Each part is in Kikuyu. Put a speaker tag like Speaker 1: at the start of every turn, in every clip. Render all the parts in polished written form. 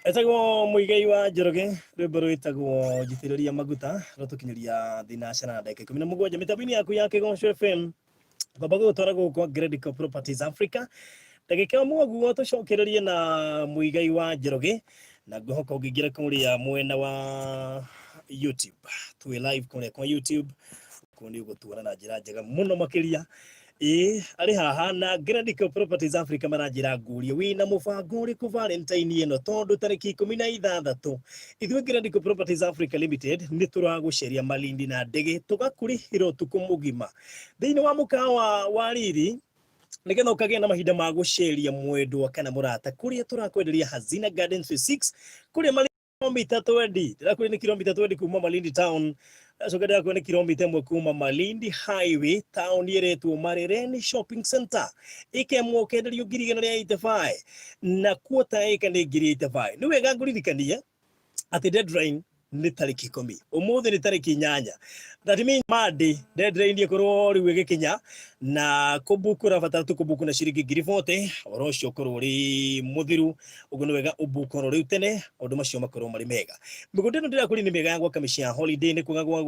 Speaker 1: Etagwo Muigai wa Njoroge, rwĩmbo rwĩtagwo Njitĩrĩria Maguta, rũtũkinyĩria thinacara na ndagĩka 17 mĩtambo-inĩ yaku ya Kĩgoco FM. Ngomba gũgũtwara gũkũ kwa Gredico Properties Africa. Ndagĩka ĩmwe ũguo tũcokererie na Muigai wa Njoroge, na ngwĩhoka ũngĩingĩra kũrĩa mwena wa YouTube, twĩ live kũrĩa kwa YouTube, kũu nĩ ũgũtuona na njĩra njega mũno makĩria. Ĩĩ, arĩ haha na Gredico Properties Africa maranjĩra ngũrie wĩna mũbango ũrĩkũ Valentine ĩno, tondũ tarĩki 16 ithuĩ Gredico Properties Africa Limited nĩ tũragũceria Malindi na ndege tũgakũrĩhĩra ũtukũ mũgima thĩinĩ wa mũkawa wa Riri, nĩgetha ũkagĩa na mahinda ma gũceria mwendwa kana mũrata kũrĩa tũrakwenderia Hazina Gardens Phase 6 kũrĩa Malindi kilomita 20, ndĩrakwĩra nĩ kilomita 20 kuma Malindi town, acoka ndĩrakwĩra nĩ kilomita 1 kuma Malindi highway, town ĩretwo Marereni Shopping Center, ĩkemwo ũkenderio 185,000 na quarter ĩka nĩ 85,000. Nĩ wega ngũririkanie atĩ deadline nĩ tarĩki 10, ũmũthĩ nĩ tarĩki 8, that means Monday deadline ĩkorwo rĩu ĩgĩkinya, na kũbuku ũrabatara tu kũbuku na ciringi 40,000, ũhoro ũcio ũkorwo ũrĩ mũthiru. Ũguo nĩ wega ũbuku oro rĩu tene, maũndũ macio makorwo marĩ mega. Mĩgũnda ĩno ndĩrakwĩra nĩ mĩega ya gwaka mĩciĩ ya holiday, nĩ kwega gwa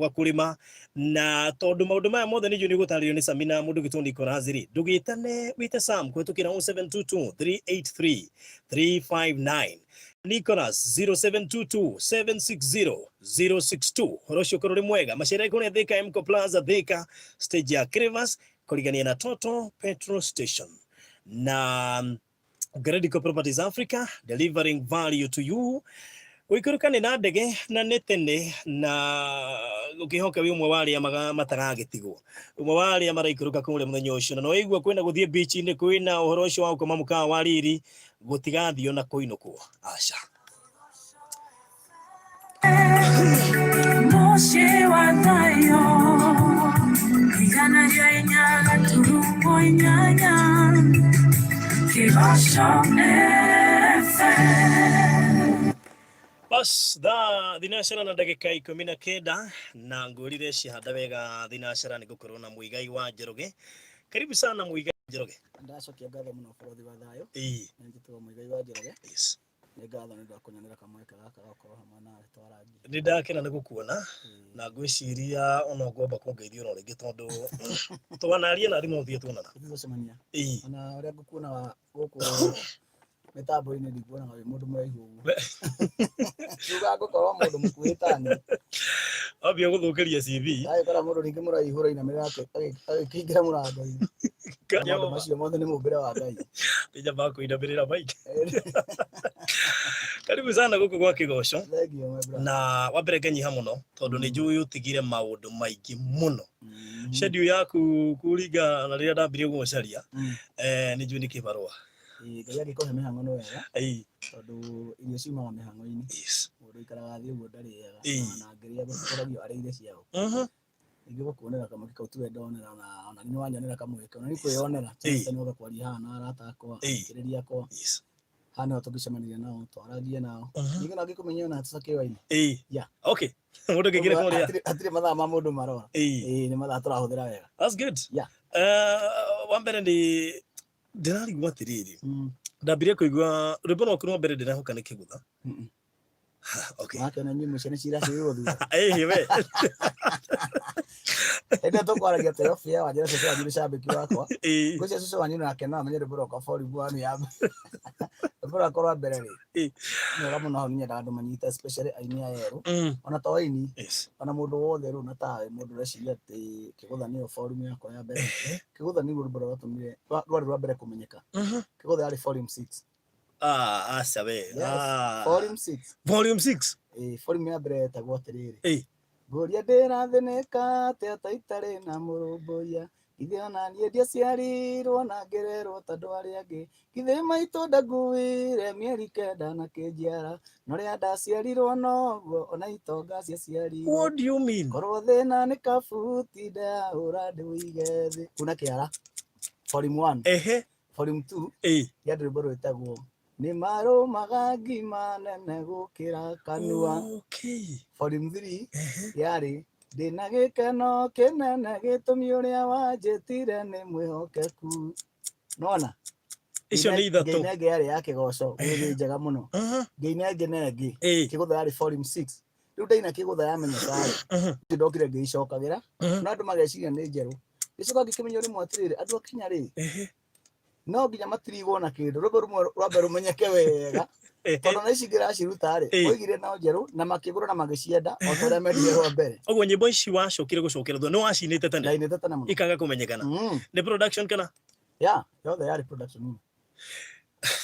Speaker 1: kũrĩma, na tondũ maũndũ maya mothe nĩ njũĩ nĩ ũgũtarĩrio nĩ Samina mũndũ ũgĩtwo Nicholas rĩ, ndũgĩtane wĩte Sam kũhĩtũkĩra 0722 383 359, Nicholas 0722 760 062. Ũhoro ũcio ũkorwo ũrĩ mwega. Macere kũrĩa Thika, Mco Plaza Thika, stage ya Crevas kũrigania na Total Petrol Station. Na Gredico Properties Africa, delivering value to you. Gũikũrũka nĩ na ndege na nĩ tene, na ũkĩhoka wĩ ũmwe wa arĩa mataragĩtigwo, ũmwe wa arĩa maraikũrũka kũrĩa mũthenya ũcio, na no igua kwĩna gũthiĩ beach-inĩ, kwĩna ũhoro ũcio wa gũkoma mũkawa wa riri, gũtigathio na kũinũkwo aca.
Speaker 2: Mũciĩ wa thayũ, 104.8 Kĩgoco FM.
Speaker 1: Bas, thaa thinacara na ndagĩka 19, na ngwĩrire cihanda wega thinacara nĩ ngũkorwo na Muigai wa Njoroge. Karibu sana Muigai wa Njoroge.
Speaker 3: Ndacokia ngatho mũno bũrũri wa thayũ. Nĩ njĩtagwo Muigai wa Njoroge. Nĩ ngatho nĩ ũndũ wa kũnyonera kamweke gaka ga gũkorwo hamwe nawe twarangie.
Speaker 1: Nĩ ndakena nĩ gũkuona, na ngwĩciria ona ũngĩamba kũngeithia oro rĩngĩ, tondũ twanaria na thimũ ũthiĩ tuonana.
Speaker 3: Tũcemania.
Speaker 1: Ĩĩ.
Speaker 3: Ona ũrĩa ngũkuona gũkũ mĩtambo-inĩ, ndikuonaga wĩ mũndũ mũraihu ũguo. Tuga ngũkorwo mũndũ mũkuhĩ tani.
Speaker 1: Ambia gũthũkĩria CV.
Speaker 3: Ndagĩkora mũndũ rĩngĩ mũraihu ũrainamĩrĩra akĩingĩra mũrango-inĩ. Maũndũ macio mothe nĩ mũmbĩre wa Ngai.
Speaker 1: Nĩnyambaga kũinamĩrĩra mic. Karibu sana gũkũ gwa Kĩgoco.
Speaker 3: Thank you, my brother.
Speaker 1: Na wa mbere nganyiha mũno tondũ nĩ njũĩ ũtigire maũndũ maingĩ mũno. Schedule yaku kũringana na rĩrĩa ndambirie gũgũcaria, nĩ njũĩ nĩ kĩbarũa.
Speaker 3: Ĩĩ, Ngai angĩkũhe mĩhang'o nĩ wega, tondũ irio ciumaga mĩhang'o-inĩ. Mũndũ ũikaraga thĩ ũguo ndarĩaga, ona angĩrĩa gũkoragio arĩire ciao. Ningĩ gũkuonera kamweke kau tiwe ndonera, ona nĩ wanyonera kamweke, ona nĩ kwĩyonera. Chance nĩ ũka kwaria haha na arata akwa, athikĩrĩria akwa. Haha nĩho tũngĩcemania nao, twarangie nao. Ningĩ no ngĩkũmenye ona tũcakĩwa-inĩ. Yeah.
Speaker 1: Okay. Mũndũ angĩingĩra kũrĩa.
Speaker 3: Hatirĩ mathaa ma mũndũ marora. Ĩĩ, nĩ mathaa tũrahũthĩra wega.
Speaker 1: That's good.
Speaker 3: Yeah.
Speaker 1: Wa mbere nĩ ndĩrarigwo atĩrĩrĩ, ndambirie kũigua rwĩmbo rwaku rwa mbere, ndĩrehoka nĩ Kĩgũtha. Okay.
Speaker 3: Wakĩona nyimbo ciana ciracirwo thutha.
Speaker 1: Ĩĩ we.
Speaker 3: Hĩndĩ ĩyo tũkwaragia twĩ off air, wanjĩra cũcũ wanyu nĩ cambĩki wakwa.
Speaker 1: Ĩĩ.
Speaker 3: Ngwĩciria cũcũ wanyu nake no amenye rwĩmbo rwakwa volume 1 ya rwĩmbo rwakwa rwa mbere rĩ. Nĩ wega mũno, hau nĩnyendaga andũ manyite, especially aini aya erũ. Ona to aini, ona mũndũ wothe rĩu, na tawe mũndũ ũreciria atĩ Kĩgũtha nĩyo volume yakwa ya mbere. Kĩgũtha nĩruo rwĩmbo rũrĩa rwatũmire rwarĩ rwa mbere kũmenyeka. Kĩgũtha yarĩ volume 6.
Speaker 1: Ah, aca we.
Speaker 3: Yes.
Speaker 1: Ah.
Speaker 3: Volume 6.
Speaker 1: Volume 6.
Speaker 3: Ĩĩ, volume ya mbere yetagwo atĩrĩrĩ.
Speaker 1: Ĩĩ.
Speaker 3: Ngũria ndĩrathĩnĩka atĩa ta itarĩ na mũrũmbũiya, githĩ ona niĩ ndiaciarirwo na ngĩrerwo ta andũ arĩa angĩ, githĩ maitũ ndakuire mĩeri 9 na kĩnjiara, no rĩa ndaciarirwo noguo ona itonga ciaciarirwo.
Speaker 1: What do you mean?
Speaker 3: Korwo thĩna nĩ kabuti ndahũra ndĩwĩige thĩ. Kuna kĩara volume 1. Volume 2 ya rwĩmbo rwĩtagwo nĩ marũmaga ngima nene gũkĩra kanua.
Speaker 1: Okay.
Speaker 3: Volume 3 yarĩ ndĩna gĩkeno kĩnene gĩtũmi ũrĩa wanjĩtire nĩ mwĩhokeku. Nona?
Speaker 1: Icio nĩ ithatũ.
Speaker 3: Ngĩina ĩngĩ yarĩ ya kĩgoco, ĩrĩ njega mũno. Ngĩina ĩngĩ na ĩngĩ. Kĩgũtha yarĩ volume 6. Rĩu ndaina kĩgũtha yamenyeka rĩ, ndokire ngĩicokagĩra, no andũ mageciria nĩ njerũ. Ngĩcoka ngĩkĩmenya rĩmwe atĩrĩrĩ, andũ a Kenya rĩ, no nginya matirigwo na kĩndũ, rwĩmbo rũmwe rwambe rũmenyeke wega, tondũ na ici ngĩraciruta rĩ, oigire no njerũ na makĩgũra na magĩcienda o ta ũrĩa mendire rwa mbere.
Speaker 1: Ũguo nyĩmbo ici wacokire gũcokera thutha nĩ wacinĩte tene?
Speaker 3: Ndainĩte tene mũno.
Speaker 1: Ikaga kũmenyekana. Nĩ production kana?
Speaker 3: Yeah, yothe yarĩ production.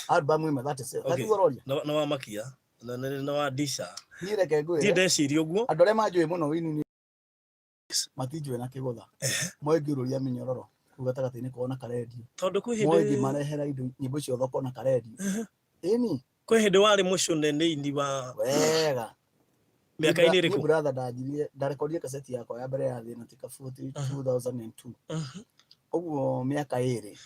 Speaker 3: Album ĩmwe, that is it.
Speaker 1: Okay.
Speaker 3: That ũroria.
Speaker 1: Nĩ wamakia. Nĩ wandisha.
Speaker 3: Niĩ reke ngwĩre.
Speaker 1: Ndiĩ ndeciria ũguo.
Speaker 3: Andũ arĩa manjũĩ mũno wini matinjũĩ na kĩgũtha. Moĩ ngĩũrũria mĩnyororo kũu gatagatĩ-inĩ kwao na karendio.
Speaker 1: Tondũ kwĩ hĩndĩ
Speaker 3: Moĩ ngĩmarehera indo nyĩmbo cia thoko na karendio. Ĩni.
Speaker 1: Kwĩ hĩndĩ warĩ mũcũne nĩ ini wa
Speaker 3: Wega.
Speaker 1: Mĩaka-inĩ ĩrĩkũ?
Speaker 3: Niĩ brother ndanjirie, ndarekondire kaseti yakwa ya mbere ya Thĩna ti Kabuti 2002. Ũguo mĩaka ĩrĩ.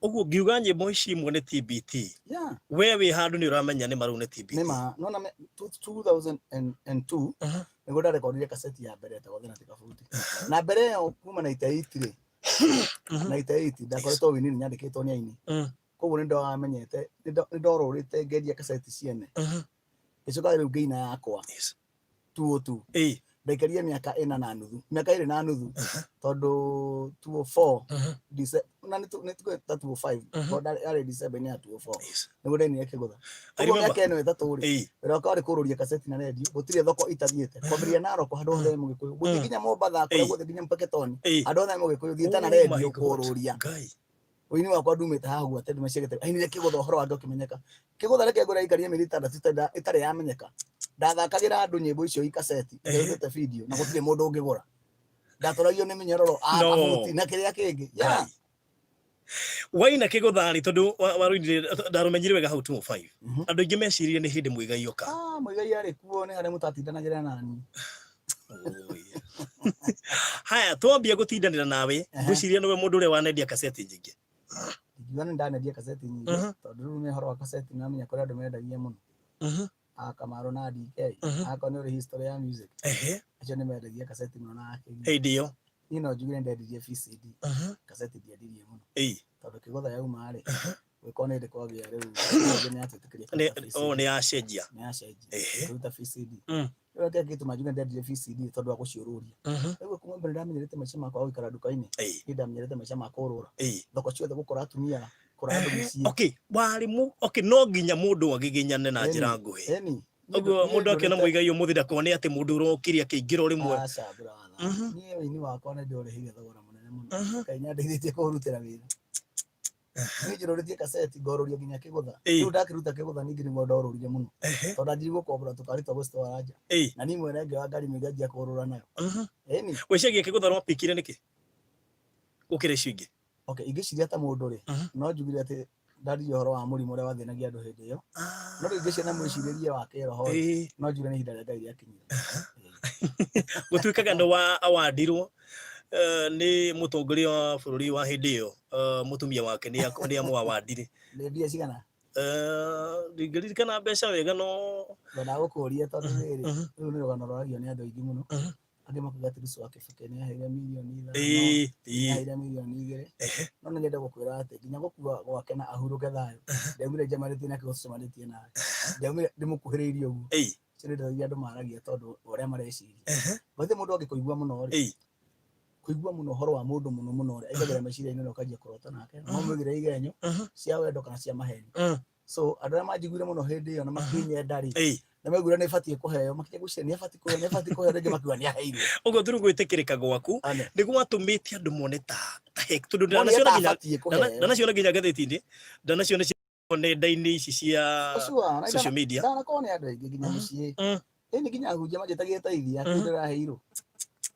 Speaker 1: Ũguo ngiuga nyĩmbo ici imwe nĩ TBT.
Speaker 3: Yeah.
Speaker 1: We wĩ handũ nĩ ũramenya nĩ marau nĩ TBT.
Speaker 3: Nĩ ma, nona 2002 nĩguo ndarekondire kaseti ya mbere ĩtagwo Thĩna ti Kabuti. Na mbere ĩyo kuma 98 rĩ, 98 ndakoretwo wini-inĩ nyandĩkĩtwo nĩ aini. Koguo nĩ ndamenyete, nĩ ndorũrĩte ngendia kaseti ciene. Ngĩcoka rĩu ngĩina yakwa. 202. Ndaikarire mĩaka ĩna na nuthu, mĩaka ĩrĩ na nuthu, tondũ 204, na nĩ ta 205, tondũ yarĩ December-inĩ ya 204. Nĩguo ndainire kĩgũtha. Koguo mĩaka ĩno ĩtatũ rĩ, wĩra wakwa warĩ kũrũria kaseti na redio, gũtirĩ thoko itathiĩte. Kwambĩrĩria Narok handũ hothe he Mũgĩkũyũ, gũthiĩ nginya Mombatha, kũrĩa guothe nginya Mpeketoni, handũ hothe he Mũgĩkũyũ, thiĩte na redio kũrũria. Ũini wakwa ndumĩte haha ũguo atĩ andũ maciagĩte, ainire kĩgũtha ũhoro wake ũkĩmenyeka. Kĩgũtha reke ngwĩre aikarire mĩeri ĩtandatũ ĩtarĩ yamenyeka. Ndathakagĩra andũ nyĩmbo icio i kaseti, njerutĩte video na gũtirĩ mũndũ ũngĩgũra. Ndatũragio nĩ mĩnyororo, kabuti na kĩrĩa kĩngĩ. Yeah.
Speaker 1: Waina kĩgũtha rĩ, tondũ warũinire, ndarũmenyire wega hau 205. Andũ aingĩ meciririe nĩ hĩndĩ Muigai oka.
Speaker 3: Muigai arĩ kuo nĩ harĩa mũtatindanagĩra nani.
Speaker 1: Haya, twambia gũtindanĩra nawe, ngwĩciria nĩwe mũndũ ũrĩa wanendia kaseti nyingĩ.
Speaker 3: Ingiuga nĩ ndanendia kaseti nyingĩ, tondũ rĩu nĩ ũhoro wa kaseti nĩwamenya kũrĩ andũ mendagia mũno. Kamaru na DK, akorwo nĩ ũrĩ history ya music. Acio nĩ mendagia kaseti mũno na akĩria.
Speaker 1: Hĩndĩ ĩyo.
Speaker 3: Niĩ no njugire ndendirie VCD. Kaseti ndiendirie mũno. Tondũ kĩgũtha yauma rĩ, gwĩko nĩ ndĩ kwagĩa rĩu, nĩ yatwĩtĩkĩria kũruta VCD.
Speaker 1: Nĩ yacenjia.
Speaker 3: Nĩ yacenjia. Kũruta VCD. Rĩu kĩrĩa gĩtũma njuge ndendirie VCD tondũ wa gũciũrũria. Rĩu kuma mbere ndamenyerete maica makwa gũikara nduka-inĩ. Niĩ ndamenyerete maica ma kũrũra. Thoko ciothe gũkora atumia, kũra andũ mĩciĩ.
Speaker 1: Okay, warĩ mu, okay, no nginya mũndũ agiginyane na njĩra nguhĩ. Ũguo mũndũ akĩona Muigai ũmũthĩ ndakone atĩ mũndũ ũrokire akĩingĩra o rĩmwe.
Speaker 3: Aca, brother. Niĩ ũini wakwa nĩ ndĩũrĩhĩire thogora mũnene mũno. Ngai nĩandeithĩtie kũũrutĩra wĩra. Niĩ njũrũrĩtie kaseti ngorũria nginya kĩgũtha. Rĩu ndakĩruta kĩgũtha ningĩ nĩguo ndorũrire mũno. Tondũ ndanjirie gũkombora tũkari twa gũcitwara nja. Na niĩ mwene ngĩoya ngari ĩmwe ngĩanjia kũrũra nayo. Ĩni.
Speaker 1: Wĩciria kĩgũtha rwapikire nĩkĩ? Gũkĩra icio ingĩ.
Speaker 3: Okay, ingĩciria ta mũndũ rĩ, no njugire atĩ ndaririe ũhoro wa mũrimũ ũrĩa wathĩnagia andũ hĩndĩ ĩyo. No rĩu ingĩciria na mwĩcirĩrie wa kĩroho rĩ, no njuge nĩ ihinda rĩa Ngai rĩakinyire.
Speaker 1: Gũtuĩkaga nĩ wa awandirwo nĩ mũtongoria wa bũrũri wa hĩndĩ ĩyo, mũtumia wake nĩ amũawandire.
Speaker 3: Nĩ mbia cigana?
Speaker 1: Ndingĩririkana mbeca wega no
Speaker 3: Ngwendaga gũkũria tondũ rĩrĩ, rũu nĩ rũgano rwaragio nĩ andũ aingĩ mũno. Angĩ makuga atĩ Rusu wa Kibaki nĩ aheire mirioni ithano, nĩ aheire mirioni igĩrĩ. No nĩ nyende gũkwĩra atĩ nginya gũkua gwake na ahurũke thayũ, ndaumire njamanĩtie nake gũcemanĩtie nawe. Ndaumire ndĩmũkuhĩrĩirie ũguo. Icio nĩ ndeto iria andũ maragia tondũ wa ũrĩa mareciria. Gũtirĩ mũndũ angĩkũigua mũno rĩ, kũigua mũno ũhoro wa mũndũ mũno mũno rĩ, aingagĩra meciria-inĩ na ũkanjia kũrota nake. No ũmũigĩre igenyo cia wendo kana cia maheni. So andũ arĩa manjiguire mũno hĩndĩ ĩyo na makĩnyenda rĩ, na maiguire nĩ batiĩ kũheo, makĩnya gwĩciria nĩ abatiĩ kũheo, nĩ abatiĩ kũheo, rĩngĩ makiuga nĩ aheirwo.
Speaker 1: Ũguo through gwĩtĩkĩrĩka gwaku nĩ gwatũmĩte andũ mone ta he, tondũ
Speaker 3: Mone
Speaker 1: ndanaciona
Speaker 3: ta
Speaker 1: nginya
Speaker 3: abatiĩ kũheo.
Speaker 1: ndanaciona nginya ngathĩti-inĩ, ndanaciona nenda-inĩ ici cia social media.
Speaker 3: Ndanakorwo nĩ andũ aingĩ nginya mũciĩ. Ĩni nginya ahunjia manjĩtagia teithia, kĩu ndĩraheirwo.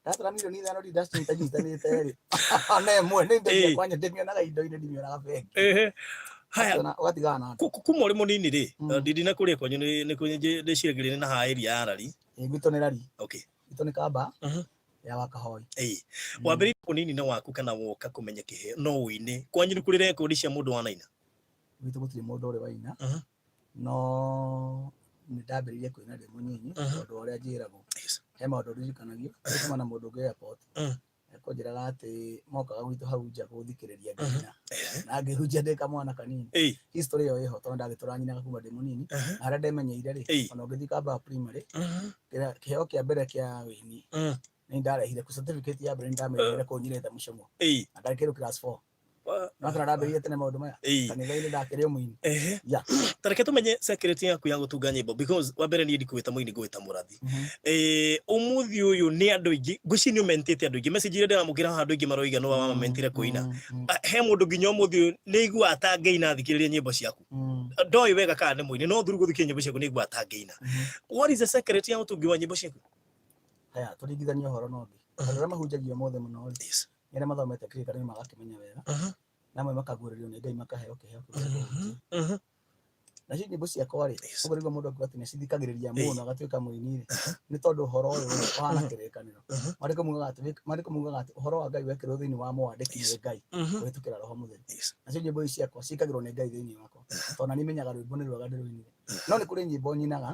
Speaker 3: Ndatara mirioni ithano ndi ndacinyitanyitanĩte rĩ. Ona ĩmwe nĩ ndendia kwanja ndĩmĩonaga indo-inĩ ndimĩonaga bengi.
Speaker 1: Haya.
Speaker 3: Ũgatigana na andũ.
Speaker 1: Kuma ũrĩ mũnini rĩ, ndindina kũrĩa kwanyu nĩ ndĩciragĩria nĩ na haha area ya Rari.
Speaker 3: Ĩĩ, gwitũ nĩ Rari. Gwitũ nĩ Kamba ya Wakahoi.
Speaker 1: Wambĩrĩirie ũnini-inĩ waku kana woka kũmenya kĩheo no ũine? Kwanyu nĩ kũrĩ rekondi cia mũndũ wanaina?
Speaker 3: Gwitũ gũtirĩ mũndũ ũrĩ waina. No nĩ ndambĩrĩirie kũina ndĩ mũnyinyi tondũ wa ũrĩa njĩragwo. He maũndũ ndirikanagio, nĩ kuma na mũndũ ũngĩ airport. Ekũnjĩraga atĩ mokaga gwitũ hau nja gũthikĩrĩria ngĩina na ngĩhunjia ndĩ kamwana kanini. History ĩyo ĩho tondũ ndagĩtũra nyinaga kuma ndĩ mũnini na harĩa ndemenyeire rĩ, ona ũngĩthiĩ Kambaa primary, kĩheo kĩa mbere kĩa wĩini nĩ ndarehire certificate ya mbere, nĩ ndamĩrehire kũu nyinĩte mũcũmũ na ndarĩ kĩndũ class 4. No kana ndambĩrĩirie tene maũndũ maya kanitha-inĩ, ndakĩrĩ o mũini. Yeah.
Speaker 1: Ta reke tũmenye secret yaku ya gũtunga nyĩmbo, because wa mbere niĩ ndikũgwĩta mũini, ngũgwĩta mũrathi. Ũmũthĩ ũyũ nĩ andũ aingĩ, ngwĩciria nĩ ũmentĩte andũ aingĩ. Message iria ndĩramũkĩra haha, andũ aingĩ maroiga nĩwe wamamentire kũina. Ah, he mũndũ nginya ũmũthĩ ũyũ nĩ aiguaga ta angĩina athikĩrĩria nyĩmbo ciaku. Ndoĩ wega kana nĩ mũini, no through gũthikĩrĩria nyĩmbo ciaku nĩ aiguaga ta angĩina. What is the secret ya ũtungi wa nyĩmbo ciaku?
Speaker 3: Haya, tũringithanie ũhoro na ũngĩ. Andũ arĩa mahunjagia ũmũthĩ mũno rĩ, nĩ arĩa mathomete kĩrĩkanĩro magakĩmenya wega, na amwe makaguũrĩrio nĩ Ngai makaheo kĩheo kĩu gĩa kũhunjia. Nacio nyĩmbo ciakwa rĩ, ũguo nĩguo mũndũ akiuga atĩ nĩcithikagĩrĩria mũno agatuĩka mũini rĩ, nĩ tondũ ũhoro ũyũ rĩ, ũhana kĩrĩkanĩro. Maandĩko maugaga atĩ ũhoro wa Ngai wekĩrwo thĩinĩ wa mwandĩki nĩ Ngai kũhĩtũkĩra Roho Mũtheru. Nacio nyĩmbo ici ciakwa ciĩkagĩrwo nĩ Ngai thĩinĩ wakwa, tondũ na niĩ menyaga rwĩmbo nĩ rwega ndĩrũinire. No nĩ kũrĩ nyĩmbo nyinaga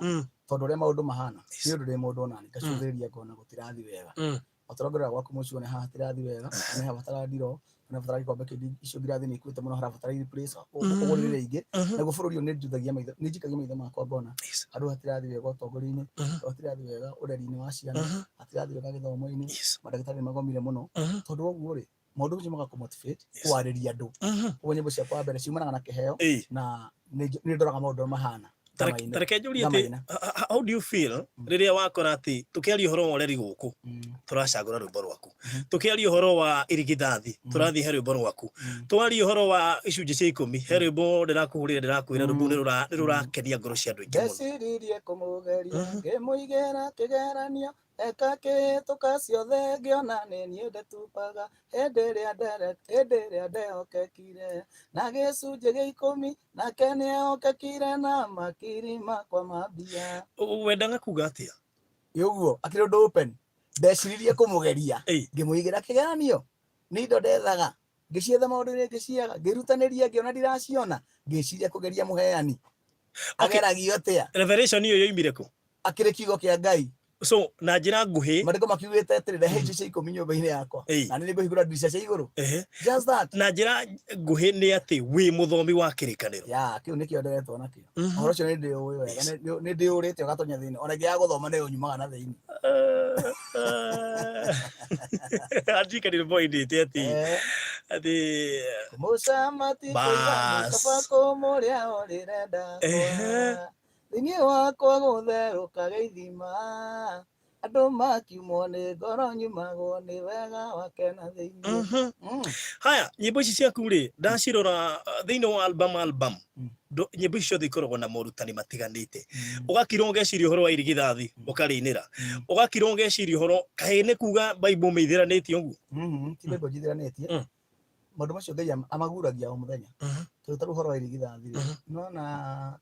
Speaker 3: tondũ ũrĩa maũndũ mahana, nĩ ũndũ ndĩ mũndũ onani, ngacũthĩrĩria ngona gũtirathiĩ wega. O ta ũrĩa ngĩrora gwaku mũciĩ wone haha hatirathiĩ wega, na nĩ habatara ndiro, nĩ habatara gĩkombe kĩngĩ, icio ngirathi nĩ ikuĩte mũno, harabatara replace, ũgũrĩre ingĩ. Naguo bũrũri ũyũ nĩ njuthagia maitho, nĩ njikagia maitho makwa ngona handũ hatirathiĩ wega ũtongoria-inĩ, hatirathiĩ wega ũreri-inĩ wa ciana, hatirathiĩ wega gĩthomo-inĩ, mandagĩtarĩ nĩ magomire mũno. Tondũ wa ũguo rĩ, maũndũ macio magakũ motivate kwarĩria andũ. Ũguo nyĩmbo ciakwa mbere ciumanaga na kĩheo na nĩ ndoraga maũndũ ũrĩa mahana.
Speaker 1: Ta reke njũrie atĩ how do you feel rĩrĩa wakora atĩ tũkĩaria ũhoro wa ũreri gũkũ tũracagũra rwĩmbo rwaku, tũkĩaria ũhoro wa irigithathi tũrathiĩ he rwĩmbo rwaku, twaria ũhoro wa icunjĩ cia 10 he rwĩmbo ndĩrakũhũrĩra, ndĩrakwĩra rwĩmbo nĩ rũrakenia ngoro cia andũ aingĩ mũno.
Speaker 3: Ndeciririe kũmũgeria, ngĩmũigĩra kĩgeranio, eka kĩhĩtũka ciothe ngĩona nĩ niĩ ndetupaga hĩndĩ ĩrĩa ndere hĩndĩ ĩrĩa ndehokekire na gĩcunjĩ gĩa 10, nake nĩehokekire na makiri makwa ma mbia.
Speaker 1: Wendaga kuga atĩa?
Speaker 3: Ĩ ũguo akĩrĩ ũndũ open, ndeciririe kũmũgeria, ngĩmũigĩra kĩgeranio, nĩ indo ndethaga, ngĩcietha maũndũ-inĩ, ngĩciaga, ngĩrutanĩria, ngĩona ndiraciona, ngĩciria kũgeria mũheani. Ageragio atĩa?
Speaker 1: Revelation ĩyo yoimire kũ?
Speaker 3: Akĩrĩ kiugo kĩa Ngai.
Speaker 1: So na njĩra nguhĩ,
Speaker 3: Maandĩko makiugĩte atĩrĩ, rehe icio cia 10 nyũmba-inĩ yakwa, na nĩ ngũhingũra ndirica cia igũrũ. Just that.
Speaker 1: Na njĩra nguhĩ nĩ atĩ wĩ mũthomi wa kĩrĩkanĩro.
Speaker 3: Ya, kĩu nĩkĩo nderetwo nakĩo. Ũhoro ũcio nĩ ndĩũĩ wega, nĩ ndĩũrĩte ũgatonya thĩinĩ, ona ingĩaga gũthoma nĩ ũnyumaga na thĩinĩ.
Speaker 1: Andirikani rwĩmbo wainĩte atĩ atĩ
Speaker 3: Kũmũcama ti kũiganu, kaba kũmũrĩa ũrĩre ndakwa, thĩinĩ wakwa gũtherũkaga ithima, andũ makiumwo nĩ ngoro nyumagwo nĩ wega wake na thĩinĩ.
Speaker 1: Haya, nyĩmbo ici ciaku rĩ, ndacirora thĩinĩ wa album, nyĩmbo ici ciothe ikoragwo na morutani matiganĩte. Ũgakira ũgeciria ũhoro wa irigithathi, ũkarĩinĩra. Ũgakira ũgeciria ũhoro kaĩ nĩ kuga Bible mĩithĩranĩtie ũguo?
Speaker 3: Ti Bible njithĩranĩtie. Maũndũ macio Ngai amaguragia o mũthenya. Tondũ ta rĩu ũhoro wa irigithathi rĩ, nĩwona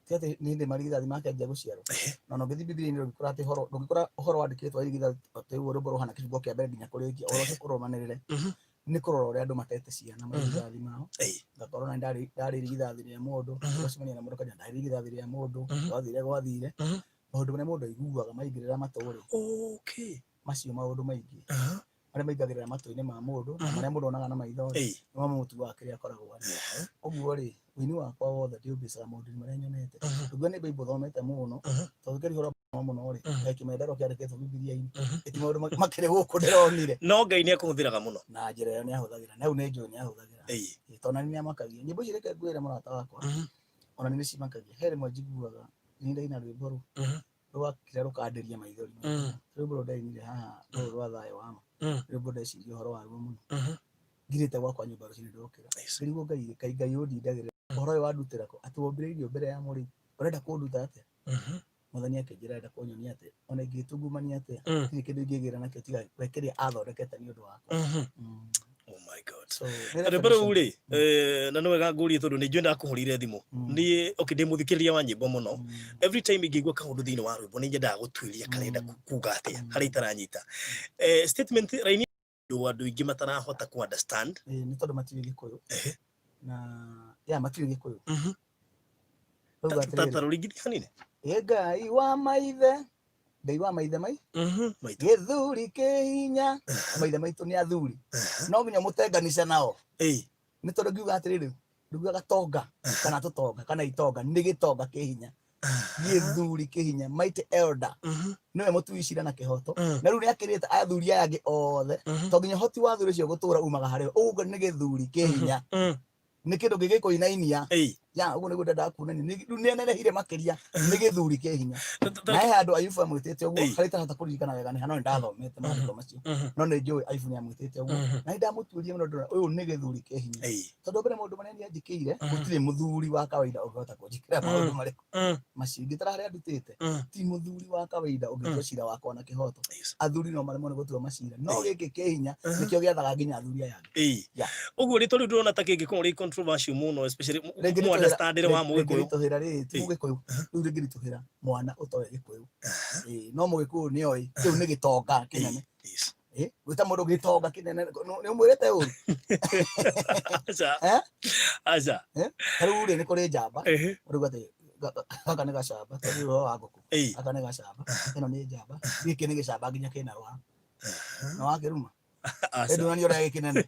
Speaker 3: ti atĩ nĩ hĩndĩ marigithathi makĩanjia gũciarwo. Na ona ũngĩthiĩ Bibilia-inĩ ndũngĩkora atĩ ũhoro, ndũngĩkora ũhoro wandĩkĩtwo wa irigithathi atĩ ũguo rwĩmbo rũhana kĩbungo kĩa mbere nginya kũrĩkia, ũhoro ũcio ũrũmanĩrĩre. Nĩ kũrora ũrĩa andũ matete ciana marigithathi mao. Ngakorwo na ndarĩ irigithathi rĩa mũndũ, ũgacemania na mũndũ akanja ndarĩ irigithathi rĩa mũndũ, gwathire gwathire. Maũndũ marĩa mũndũ aiguaga maingĩrĩra matũ rĩ, macio maũndũ maingĩ marĩa maingagĩrĩra matũ-inĩ ma mũndũ na marĩa mũndũ onaga na maitho rĩ, nĩmo mamũtuaga kĩrĩa akoragwo arĩ. Ũguo rĩ, ũini wakwa wothe ndĩũmbicaga maũndũ-inĩ marĩa nyonete. Ndũngiuga nĩ Bible thomete mũno, tondũ ngĩaria ũhoro wa mũno rĩ, he kĩmendero kĩandĩkĩtwo Bibilia-inĩ, ĩti maũndũ makĩrĩ gũkũ ndĩronire.
Speaker 1: No Ngai nĩ akũhũthĩraga mũno.
Speaker 3: Na njĩra ĩyo nĩ ahũthagĩra, na hau nĩ njũĩ nĩ ahũthagĩra. Tondũ nani nĩ amakagia. Nyĩmbo ici reke ngwĩre mũrata wakwa, ona nĩ nĩcimakagia. He rĩmwe njiguaga nĩ ndaina rwĩmbo rũ, rwakira rũkandĩria maithori. Rwĩmbo rũrũ ndainire haha rũrũ rwa thayũ wa ma, rwĩmbo ndeciria ũhoro waruo mũno. Ngirĩte gwakwa nyũmba rũcinĩ ndokĩra, ngĩrigwo Ngai, kaĩ Ngai ũndindagĩrĩra ũhoro ũyũ wandutĩra kũ? Atĩ wombire irio mbere ya mũrĩi, ũrenda kũnduta atĩa? Mwathani akĩnjĩra arenda kũnyonia atĩ ona ingĩtungumania atĩa, ndirĩ kĩndũ ingĩgĩra nakĩo tiga we kĩrĩa athondekete nĩ ũndũ wakwa.
Speaker 1: Oh my God.
Speaker 3: So, nĩ
Speaker 1: Rwĩmbo rũu
Speaker 3: revelation.
Speaker 1: rĩ, na nĩ wega ngũrie tondũ nĩ njũĩ ndakũhũrĩire thimũ. Niĩ okay, ndĩ mũthikĩrĩria wa nyĩmbo mũno. Every time ingĩigua kaũndũ thĩinĩ wa rwĩmbo nĩ nyendaga gũtuĩria karenda kuga atĩa harĩa itaranyita. Statement raini andũ aingĩ matarahota ku understand.
Speaker 3: Nĩ tondũ matiũĩ Gĩkũyũ. Na ya matiũĩ Gĩkũyũ. Rauga atĩrĩrĩ,
Speaker 1: Ta rũringithia hanini.
Speaker 3: Ĩ Ngai wa maithe. Ngai wa maithe mai
Speaker 1: Maitũ.
Speaker 3: Gĩthuri kĩ hinya, maithe maitũ nĩ athuri, no nginya mũtenganisha nao. Nĩ tondũ ngiuga atĩrĩrĩ, nduga gatonga kana tũtonga kana itonga, nĩ gĩtonga kĩ hinya, gĩthuri kĩ hinya, mighty elder, nĩwe mũtui cira na kĩhoto. Na rĩu nĩ akĩrĩte athuri aya angĩ othe, to nginya hoti wa athuri ũcio gũtũra umaga harĩ we. Ũguo nĩ gĩthuri kĩ hinya, nĩ kĩndũ gĩgĩkũinainia. Ya ũguo nĩguo ndendaga kuonania. Rĩu nĩ anenehire makĩria, nĩ gĩthuri kĩ hinya. Na he handũ Ayubu amwĩtĩte ũguo, harĩa itarahota kũririkana wega nĩ ha, no nĩ ndathomete maandĩko macio, no nĩ njũĩ Ayubu nĩ amwĩtĩte ũguo. Na nĩ ndamũtuĩria mũno, ndĩrona ũyũ nĩ gĩthuri kĩ hinya, tondũ mbere maũndũ marĩa niĩ anjĩkĩire, gũtirĩ mũthuri wa kawaida ũngĩhota kũnjĩkĩra maũndũ marĩkũ macio. Ingĩtara harĩa ndutĩte, ti mũthuri wa kawaida ũngĩtua cira wakwa na kĩhoto. Athuri no maremwo nĩ gũtua macira, no gĩkĩ kĩ hinya nĩkĩo gĩathaga nginya athuri aya angĩ. Yeah.
Speaker 1: Ũguo rĩtwa rĩu ndĩrona ta kĩngĩkorwo rĩ controversial mũno, especially
Speaker 3: Rĩngĩ
Speaker 1: mu understandĩre wa mũgĩkũyũ.
Speaker 3: Rĩngĩritũhĩra rĩ, ti mũgĩkũyũ rĩu, rĩngĩritũhĩra mwana ũtoĩ gĩkũyũ. No mũgĩkũyũ nĩ oĩ kĩu nĩ gĩtonga kĩnene. Gwĩta mũndũ gĩtonga kĩnene nĩ ũmwĩrĩte ũru.
Speaker 1: Aca.
Speaker 3: Eh?
Speaker 1: Aca.
Speaker 3: Ta rĩu rĩ, nĩ kũrĩ njamba, ũrauga atĩ gaka nĩ gacamba, tondũ ũhoro wa ngũkũ, gaka nĩ gacamba, ĩno nĩ njamba, gĩkĩ nĩ gĩcamba nginya kĩna rwara na wakĩruma.
Speaker 1: Aca.
Speaker 3: Ndonania ũrĩa gĩkĩnene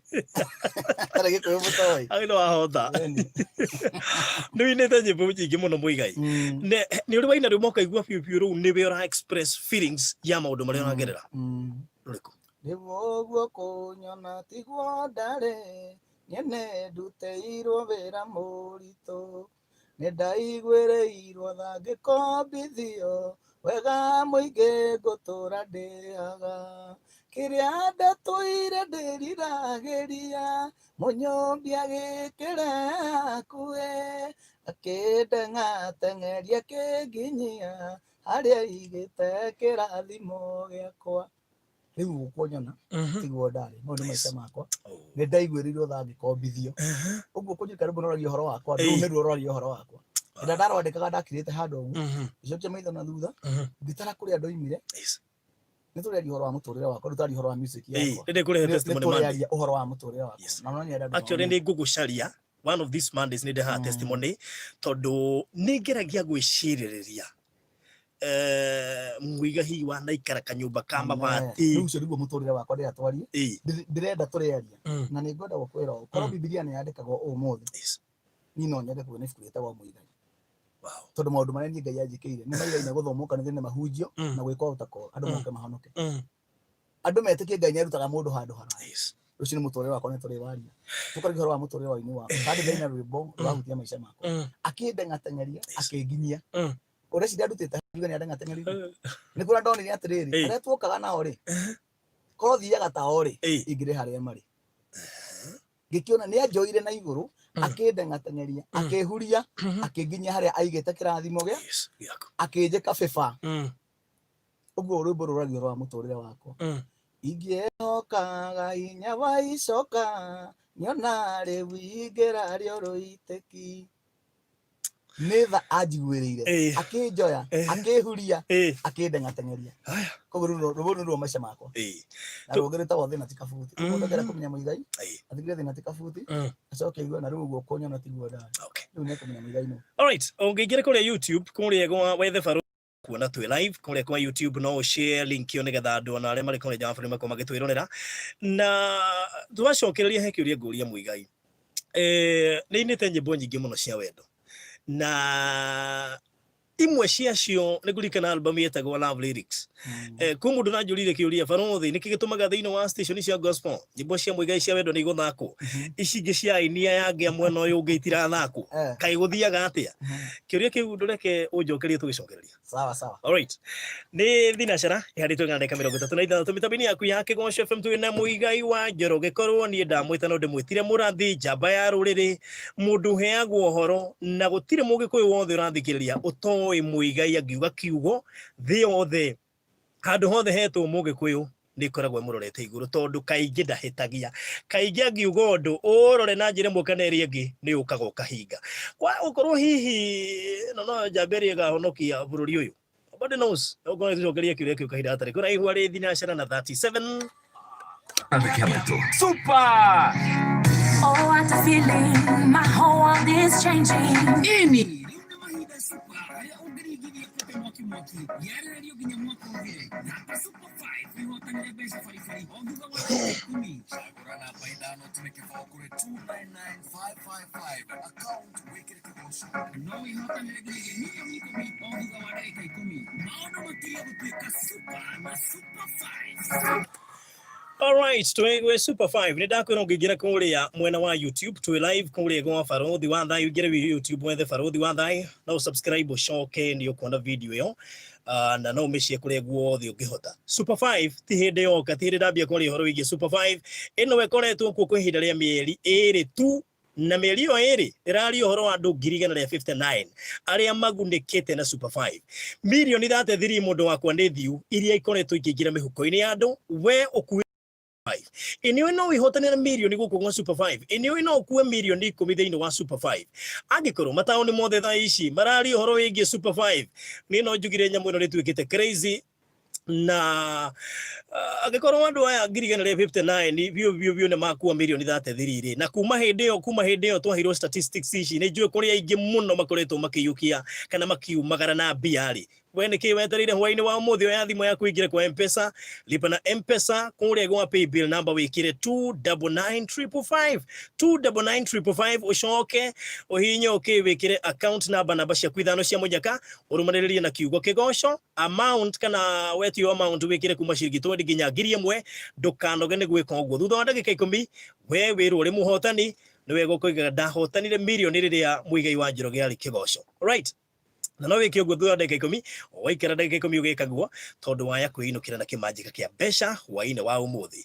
Speaker 3: tarĩ gĩkũyũ mũtoĩ.
Speaker 1: Ai, no wahota.
Speaker 3: Ĩni.
Speaker 1: Nĩ wĩinĩte nyĩmbo nyingĩ mũno, Mũigai. Nĩ ũrĩ waina rwĩmbo ũkaigua biũ biũ rũu nĩwe ũra express feelings ya maũndũ marĩa ũragerera? Rũrĩkũ?
Speaker 3: Rĩu ũguo kũnyona tiguo ndarĩ, nyene ndutĩirwo wĩra mũritũ, nĩ ndaiguĩrĩirwo tha ngĩkombithio wega mũingĩ, ngũtũra ndĩaga kĩrĩa ndatũire ndĩriragĩria, mũnyũmbi agĩkĩre hakuhĩ, akĩndeng'ateng'eria, akĩnginyia harĩa aigĩte kĩrathimo gĩakwa. Rĩu ũkuonyona tiguo ndarĩ, mau nĩ maica makwa. Nĩ ndaiguĩrĩirwo tha ngĩkombithio ũguo kũnyita rĩmwe noragia ũhoro wakwa. Rĩu nĩruo rũragia ũhoro wakwa. Hĩndĩ ĩrĩa ndarwandĩkaga, ndakirĩte handũ ũguo, ngĩcokia maitho na thutha, ngĩtara kũrĩa ndoimire. Nĩ tũrĩaria ũhoro wa mũtũrĩre wakwa, rĩu twaria ũhoro wa music yakwa.
Speaker 1: Nĩ ndĩkũrehe
Speaker 3: Nĩ
Speaker 1: testimony Monday.
Speaker 3: tũrĩaria ũhoro wa mũtũrĩre wakwa na no nyende andũ
Speaker 1: Actually,
Speaker 3: mamenye.
Speaker 1: nĩ ngũgũcaria one of these Mondays, nĩ ndehaga testimony, tondũ nĩ ngeragia gwĩcirĩrĩria Mũiga hihi wanaikara kanyũmba ka mabati.
Speaker 3: Rĩu ũcio nĩguo mũtũrĩre wakwa ndĩrenda twarie. Ndĩrenda tũrĩaria, na nĩ ngwenda gũkwĩra ũũ, korwo Bibilia nĩ yandĩkagwo ũmũthĩ, niĩ no nyende kuona ibuku rĩtagwo Mũigai, tondũ maũndũ marĩa niĩ Ngai anjĩkĩire nĩ maigaine gũthomwo kanitha-inĩ, mahunjio na gwĩkwo ũtako, andũ moke mahonoke, andũ metĩkie Ngai nĩ arutaga mũndũ handũ haraya. Rũcio nĩ mũtũrĩre wakwa, nĩ tũrĩwaria, tũkaria ũhoro wa mũtũrĩre wa inĩ wakwa, kandi ndaina rwĩmbo rũrahutia maica makwa, akĩndeng'ateng'eria, akĩnginyia. Ũreciria ndutĩte njuge nĩ andeng'ateng'eririe? Nĩ kũrĩa ndonire atĩrĩrĩ, arĩa tuokaga nao rĩ, korwo thiaga tao rĩ, ingĩrĩ harĩa marĩ. Ngĩkĩona nĩ anjoire na igũrũ, akĩndeng'ateng'eria, akĩhuria, akĩnginyia harĩa aigĩte kĩrathimo gĩa
Speaker 1: Yes, gĩaku.
Speaker 3: Akĩnjĩka bĩba. Ũguo rwĩmbo rũragia ũhoro wa mũtũrĩre wakwa. Ingĩehokaga hinya wa icoka, nyona rĩu ingĩrario rũitĩki, nĩ tha anjiguĩrĩire, akĩnjoya, akĩhuria, akĩndeng'ateng'eria.
Speaker 1: Haya.
Speaker 3: Koguo rũu rũu nĩruo maica makwa. Na rũngĩ rwĩtagwo Thĩna ti Kabuti. Mũndũ angĩenda kũmenya Mũigai, athikĩrĩrie Thĩna ti Kabuti, acoke aigue na rĩu ũguo kũnyona tiguo ndarĩ. Rĩu nĩ ekũmenya Mũigai nũ.
Speaker 1: Alright, ũngĩingĩra kũrĩa YouTube, kũrĩa gwa wethe barũ kuona twĩ live kũrĩa kwa YouTube, no share link ĩyo nĩgetha andũ ona arĩa marĩ kũrĩa nja wa bũrũri makorwo magĩtwĩrorera. Na twacokereria, he kĩũria ngũria Mũigai. Nĩ inĩte nyĩmbo nyingĩ mũno cia wendo, na imwe ciacio nĩ ngũririkana album yetagwo Love Lyrics. Kwĩ mũndũ nanjũrire kĩũria, "Barothi, nĩkĩ gĩtũmaga thĩinĩ wa station cia gospel nyĩmbo cia Mũigai cia wendo nĩ igũthakwo, ici ingĩ cia aini aya angĩ a mwena ũyũ ũngĩ itirathakwo? Kaĩ gũthiaga atĩa?" Kĩũria kĩu ndũreke ũnjokerie tũgĩcokereria.
Speaker 3: Sawa sawa.
Speaker 1: Alright. Nĩ thinacara ihandĩtwo igana ndagĩka 36 mĩtambo-inĩ yaku ya Kĩgoco FM. Twĩ na Mũigai wa Njoroge. Korwo niĩ ndamwĩta, no ndĩmwĩtire mũrathi, njamba ya rũrĩrĩ, mũndũ ũheagwo ũhoro, na gũtirĩ mũgĩkũyũ wothe ũrathikĩrĩria ũtoĩ Mũigai. Angiuga kiugo, thĩ yothe, handũ hothe hetwo mũgĩkũyũ nĩ ĩkoragwo ĩmũrorete igũrũ, tondũ kaingĩ ndahĩtagia. Kaingĩ angiuga ũndũ ũrore na njĩra ĩmwe kana ĩrĩa ĩngĩ, nĩ ũkaga ũkahinga. Kwa gũkorwo hihi ĩno no njamba ĩrĩa ĩkahonokia bũrũri ũyũ, nobody knows. Ũkorwo tũcokerie kĩũria kĩu kahinda gatarĩ kũraihu. Arĩ thinacara na 37.
Speaker 4: Super!
Speaker 2: Oh, what a feeling. My whole world is changing.
Speaker 4: Ĩni, rĩu nĩ mahinda super harĩa ũngĩringithia. Ĩhĩte mwaki mwaki yarĩrĩrio nginya mwaka ũthire. Thaka Super 5 wĩhotanĩre mbeca baribari o thutha wa ndagĩka 10.
Speaker 5: Cagũra namba 5 tune kĩbaũ kũrĩ 299555 account wĩkĩre kĩgoco.
Speaker 4: No wĩhotanĩre nginyagia mirioni 10 o thutha wa ndagĩka 10. Maũndũ makĩria gũtuĩka super na Super 5.
Speaker 1: Alright, twĩgwe Super 5 nĩ ndakwĩra ũngĩingĩra kũrĩa mwena wa YouTube, twĩ live kũrĩa gwa Barothi wa Thayũ. Ingĩre YouTube wethe Barothi wa Thayũ na ũsubscribe, ũcoke nĩ ũkuona video ĩyo, na no ũmĩcie kũrĩa guothe ũngĩhota. Super 5 ti hĩndĩ yoka, ti hĩndĩ ndambia kwaria ũhoro wĩgiĩ Super 5 ĩno. Ĩkoretwo kuo kwa ihinda rĩa mĩeri 2 tu, na mĩeri ĩyo 2 ĩraria ũhoro wa andũ 100,159 arĩa magunĩkĩte na Super 5. Mirioni 33, mũndũ wakwa, nĩ thiu iria ikoretwo ikĩingĩra mĩhuko-inĩ ya andũ. We ũkuĩ ĩnĩũĩ no wĩhotanĩre mirioni gũkũ gwa Super 5. Ĩnĩũĩ no ũkue mirioni 10 thĩinĩ wa Super 5 angĩkorwo mataũni mothe thaa ici mararia ũhoro wĩgiĩ Super 5. Niĩ no njugire nyamũ ĩno nĩtuĩkĩte crazy, na angĩkorwo andũ aya 100,159 biũ biũ biũ nĩ makua mirioni 33 rĩ, na kuma hĩndĩ ĩyo twaheirwo statistics ici, nĩ njũĩ kũrĩ aingĩ mũno makoretwo makĩiyũkia kana makiumagara na mbia rĩ. We nĩ kĩ wetereire hwainĩ wa ũmũthĩ? Oya thimũ yaku, ingĩre kwa Mpesa, lipa na Mpesa kũrĩa gwa paybill number wĩkĩre 299555, 299555, ũcoke ũhihinye okay, wĩkĩre account number, namba ciaku ithano cia mũnyaka, ũrũmanĩrĩrie na kiugo kĩgoco. Amount kana wetio amount wĩkĩre kuma ciringi 20 nginya 1000. Ndũkanoge nĩ gwĩka ũguo. Thutha wa ndagĩka 10 we wĩrwo ũrĩ mũhotani. Nĩ wega ũkoigaga ndahotanire mirioni rĩrĩa Mũigai wa Njoroge arĩ kĩgoco. Right, na no wĩke ũguo thutha wa ndagĩka 10. Waikara ndagĩka 10 ũgĩkaguo, tondũ waya kwĩinũkĩra na kĩmanjĩka kĩa mbeca hwainĩ wa ũmũthĩ.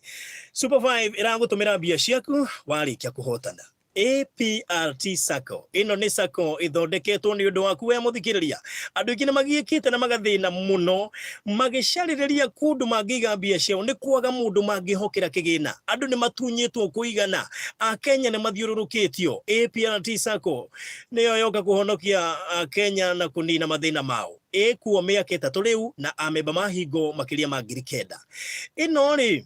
Speaker 1: Super 5 ĩragũtũmĩra mbia ciaku warĩkia kũhotana. APRT Sacco ĩno nĩ sacco ĩthondeketwo nĩ ũndũ waku we mũthikĩrĩria. Andũ aingĩ nĩ magiĩkĩte na magathĩna mũno magĩcarĩrĩria kũndũ mangĩiga mbia ciao, nĩ kwaga mũndũ mangĩhokera kĩgĩna. Andũ nĩ matunyĩtwo kũigana, Akenya nĩ mathiũrũrũkĩtio. APRT Sacco nĩyo yoka kũhonokia Akenya na kũnina mathĩna mao. Ĩkuo mĩaka 3 rĩu na amemba mahingo makĩria ma 9,000. Ĩno rĩ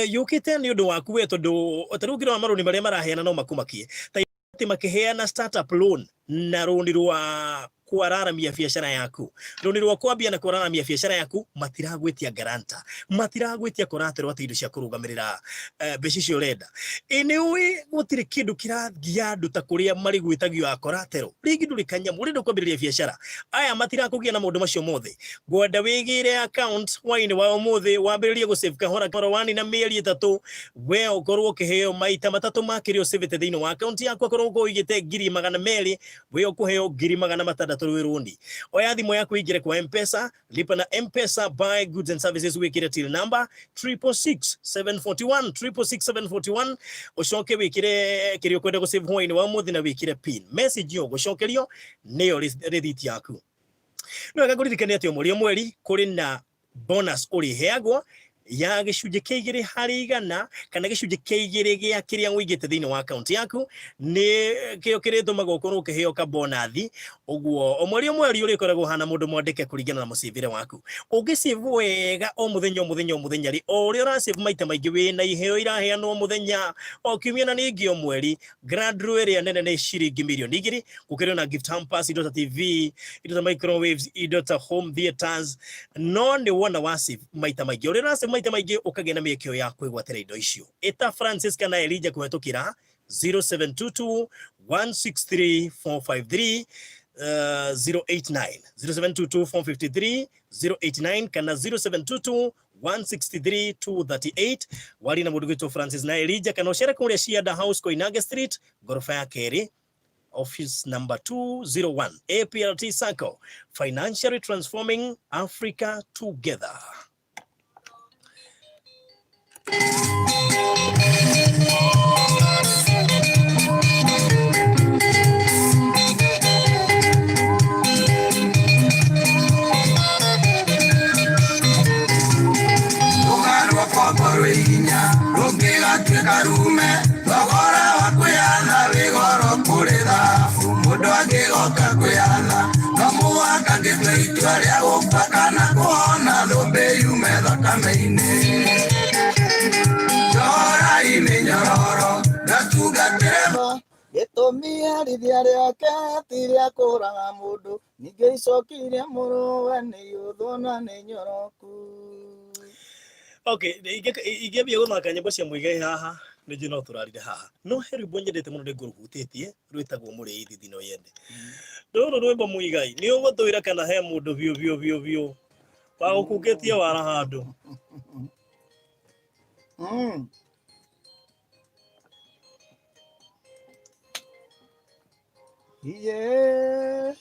Speaker 1: yũkĩte nĩ ũndũ waku we, tondũ ta rĩu ũngĩrora marũni marĩa maraheana no makũmakie, ta atĩ makĩheana startup loan na rũni rwa kwararamia biacara yaku, rũni rwa kwambia na kwararamia biacara yaku. Matiragwĩtia guarantor, matiragwĩtia collateral atĩ indo cia kũrũgamĩrĩra mbeca icio ũrenda. Ĩ nĩ ũĩ gũtirĩ kĩndũ kĩragia andũ ta kũrĩa marĩ gwĩtagio ya collateral? Rĩngĩ ndũrĩ kanyamũ, ũrenda kwambĩrĩria biacara, aya matirakũgia na maũndũ macio mothe. Ngwenda wĩgĩre account hwainĩ wa ũmũthĩ, wambĩrĩrie gũsave kahora kahora. Wani na mĩeri 3 we ũkorwo ũkĩheo maita matatũ ma kĩrĩa ũcĩvĩte thĩinĩ wa account yaku. Akorwo ũkorwo ũigĩte 200,000, we ũkũheo 600,000 rwĩ rũni. Oya thimũ yaku, ingĩre kwa Mpesa, lipa na Mpesa, buy goods and services, wĩkĩre till number 666741, 666741, ũcoke wĩkĩre kĩrĩa ũkwenda gũsave hwainĩ wa ũmũthĩ na wĩkĩre pin. Message ĩyo gũcokerio nĩyo rĩthiti yaku. No wega ngũririkanie atĩ o mweri o mweri kũrĩ na bonus ũrĩheagwo ya gĩcunjĩ kĩa 2% kana gĩcunjĩ kĩa igĩrĩ gĩa kĩrĩa ũigĩte thĩinĩ wa akaunti yaku. Nĩ kĩo kĩrĩtũmaga ũkorwo ũkĩheo ka bonathi. Ũguo o mweri o mweri ũrĩkoragwo ũhana mũndũ mwandĩke kũringana na mũcĩvĩre waku. Ũngĩcĩvu wega o mũthenya o mũthenya o mũthenya rĩ, o ũrĩa ũracĩvu maita maingĩ, wĩna iheo iraheanwo mũthenya o kiumia na ningĩ o mweri. Grand draw ĩrĩa nene nĩ ciringi mirioni 2. Gũkĩrĩ na gift hampers, indo ta TV, indo ta microwaves, indo ta home theaters. No nĩ wona wa save maita maingĩ, ũrĩa ũrasave maita maingĩ, ũkagĩa na mĩeke ya kwĩgwatĩra indo icio. Ĩta Francis kana Elijah kũhetũkĩra 0722 163 453 089, 0722 453 089 kana 0722 163 238. Wari na mũndũ gwĩtwo Francis na Elijah, kana ũcere kũrĩa Cianda House, Koinange Street, ngoroba ya kerĩ, office number 201. APRT Sacco, financially transforming Africa together.
Speaker 6: Rũgarwo kombo rwĩ hinya rũngĩgatuĩka rume, thogora wa kwĩyatha wĩ goro kũrĩ thabu. Mũndũ angĩgoka kwĩyatha no mũhaka ngĩtue itua rĩa gũkua kana kũhona, thũmbĩ yume thakame-inĩ. Njohorai mĩnyororo ndatungatĩre.
Speaker 3: Gĩtũ. Gĩtũmi herithia rĩake ti rĩa kũũraga mũndũ, ningĩ icoki rĩa mũrũwe nĩ ihũthũ na nĩ nyoroku.
Speaker 1: Okay, ingĩambia gũthaka nyĩmbo cia Muigai haha nĩ njũĩ no tũrarire haha, no he rwĩmbo nyendete mũno nĩngũrũhutĩtie rwĩtagwo Mũrĩithi Thino Yende. Rũrũ rwĩmbo Muigai nĩ ũgũtwĩra kana he mũndũ biũ biũ biũ biũ wagũkungĩtie wara handũ.
Speaker 3: Yeah.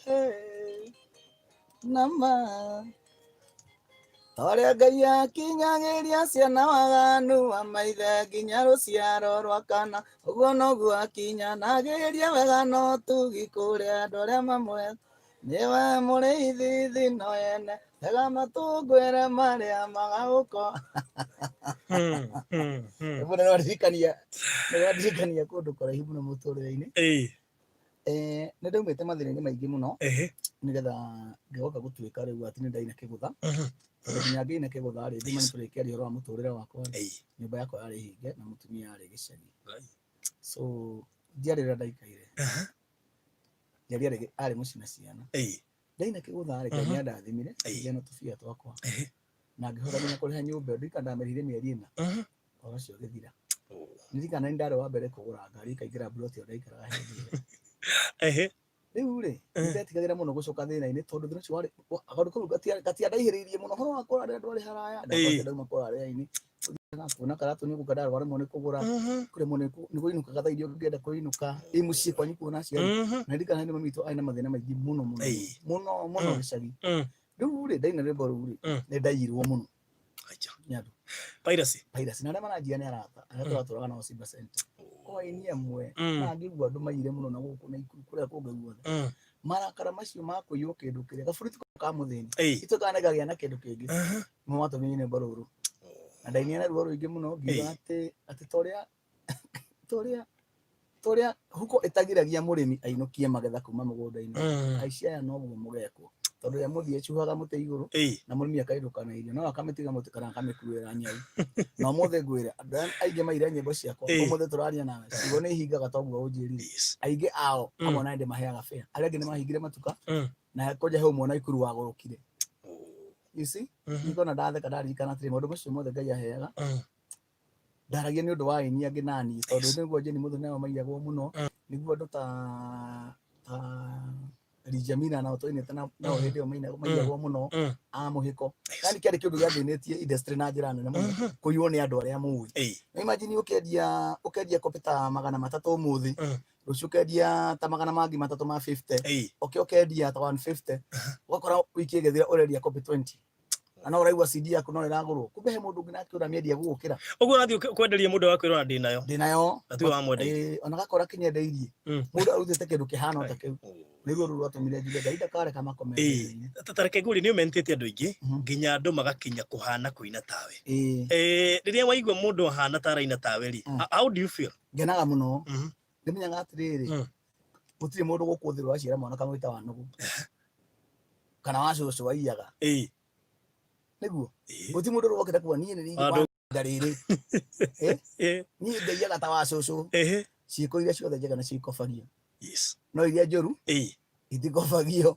Speaker 3: Nama torĩa Ngai akinyagĩria ciana waganu wa maithe nginya rũciaro rwa kana, ũguo noguo akinyanagĩria wega no tugi kũrĩ andũ arĩa mamwe. Nĩwe mũrĩithi thino yene, tega matũ ngwĩre marĩa magagũko. Mũndũ nĩwandirikania, nĩwandirikania kũndũ kũraihu mũno mũtũrĩre-inĩ. Nĩ ndaumĩte mathĩna-inĩ maingĩ mũno nĩgetha ngĩgoka gũtuĩka rĩu atĩ nĩ ndaina kĩgũtha. Tondũ nginya ngĩina kĩgũtha rĩ, ndima nĩ tũrĩkĩaria ũhoro wa mũtũrĩre wakwa rĩ, nyũmba yakwa yarĩ hinge na mũtumia arĩ gĩcagi. So ndiarĩ ũrĩa ndaikaire. Njiari arĩ mũciĩ na ciana. Ndaina kĩgũtha rĩ, Ngai nĩ andathimire, ngĩgĩa na tũbia twakwa. Na ngĩhota nginya kũrĩha nyũmba ĩyo, ndirikana ndamĩrĩhire mĩeri 4. Ũhoro ũcio ũgĩthira. Ndirikana nĩ ndarĩ wa mbere kũgũra ngari ĩkaingĩra mburoti ĩyo ndaikaraga hĩndĩ ĩyo. Rĩu rĩ, nĩ ndetigagĩra mũno gũcoka thĩna-inĩ tondũ thĩna ũcio warĩ, kaũndũ kau gatiandaihĩrĩirie mũno. Ũhoro wa kũrarĩra ndwarĩ haraya, ndakorire ndauma kũrarĩra-inĩ. Ũthiaga kuona karatũ nĩ ũgũka ndarwaremwo nĩ kũgũra, kũremwo nĩ kũinũka thaa iria ũngĩenda kũinũka, ĩ mũciĩ kwanyu kuona aciari. Na ndirikana hĩndĩ mami witũ arĩ na mathĩna maingĩ mũno mũno mũno mũno gĩcagi. Rĩu rĩ, ndaina rwĩmbo rũu rĩ, nĩ ndaiyirwo mũno.
Speaker 1: Acha.
Speaker 3: Nĩ andũ.
Speaker 1: Piracy.
Speaker 3: Piracy. Na arĩa maranjia nĩ arata, arĩa tũratũraga nao Simba Center. O aini amwe, na ngĩigua andũ maiyire mũno na gũkũ na ikuru kũrĩa kũngĩ guothe. Marakara macio ma kũiywo kĩndũ kĩrĩa, gaburi ti ka mũthĩni. Ituĩkaga nĩ ngagĩa na kĩndũ kĩngĩ. Nĩmo matũmire nyine rwĩmbo rũrũ. Na ndainire na ruo rũingĩ mũno, ngiuga atĩ, atĩ torĩa, torĩa, torĩa huko ĩtagiragia mũrĩmi ainũkie magetha kuma mũgũnda-inĩ. Aici aya noguo mũgekwo. Tondũ rĩrĩa mũthiĩ ĩcuhaga mũtĩ igũrũ, na mũrĩmi akainũka na irio, no akamĩtiga mũtĩ kana akamĩkuĩra nyau. Na ũmũthĩ ngwĩre, andũ aya aingĩ maire nyĩmbo ciakwa, ũmũthĩ tũraria nawe, ciugo nĩ ihingaga toguo ũnjĩrire. Aingĩ ao, amwe na ndĩmaheaga fare. Arĩa angĩ nĩ mahingire matuka, na kwanja he ũmwe Naikuru wagũrũkire. You see? Ningona ndatheka ndaririkana atĩrĩ, maũndũ macio mothe Ngai aheaga, ndaragia nĩ ũndũ wa aini angĩ na niĩ, tondũ nĩguo Jane Mũthoni nao maiyagwo mũno, nĩguo andũ ta Rijamina nao twainĩte nao hĩndĩ ĩyo maiyagwo mũno, a mũhĩko. Yaani kĩarĩ kĩndũ gĩathĩnĩtie industry na njĩra nene mũno, kũiywo nĩ andũ arĩa mũĩ. Na imagine ũkendia copy ta 300 ũmũthĩ, rũciũ ũkendia ta magana mangĩ matatũ ma 50, ũke ũkendia ta 150, ũgakora wiki ĩgĩthira ũrendia copy 20. Na no ũraigua CD yaku no ĩragũrwo. Kumbe he mũndũ ũngĩ nake ũramĩendia gũgũkĩra.
Speaker 1: Ũguo ũrathiĩ kwenderia mũndũ wakwĩra ona ndĩnayo.
Speaker 3: Ndĩnayo.
Speaker 1: Na tiwe wamwendeirie.
Speaker 3: Ona gakora kĩnyendeirie. Mũndũ arutĩte kĩndũ kĩhana ota kĩu. Nĩruo rũu rwatũmire njuge Ngai ndakareka makome.
Speaker 1: Ta reke ngũrie, nĩ ũmentĩte andũ aingĩ nginya andũ magakinya kũhana kũina tawe. Rĩrĩa waigua mũndũ ahana ta araina tawe rĩ, how do you feel?
Speaker 3: Ngenaga mũno. Ndĩmenyaga atĩrĩrĩ, gũtirĩ mũndũ gũkũ thĩ ũraciara mwana kamwĩta wa nũgũ. Kana wa cũcũ aiyaga. Nĩguo. Gũtirĩ mũndũ ũrokĩte kuga niĩ nĩ niĩ wa rĩrĩ. Niĩ ngaiyaga ta wa cũcũ. Ciĩko iria ciothe njega nĩcio ikobagio. No iria njũru itikobagio.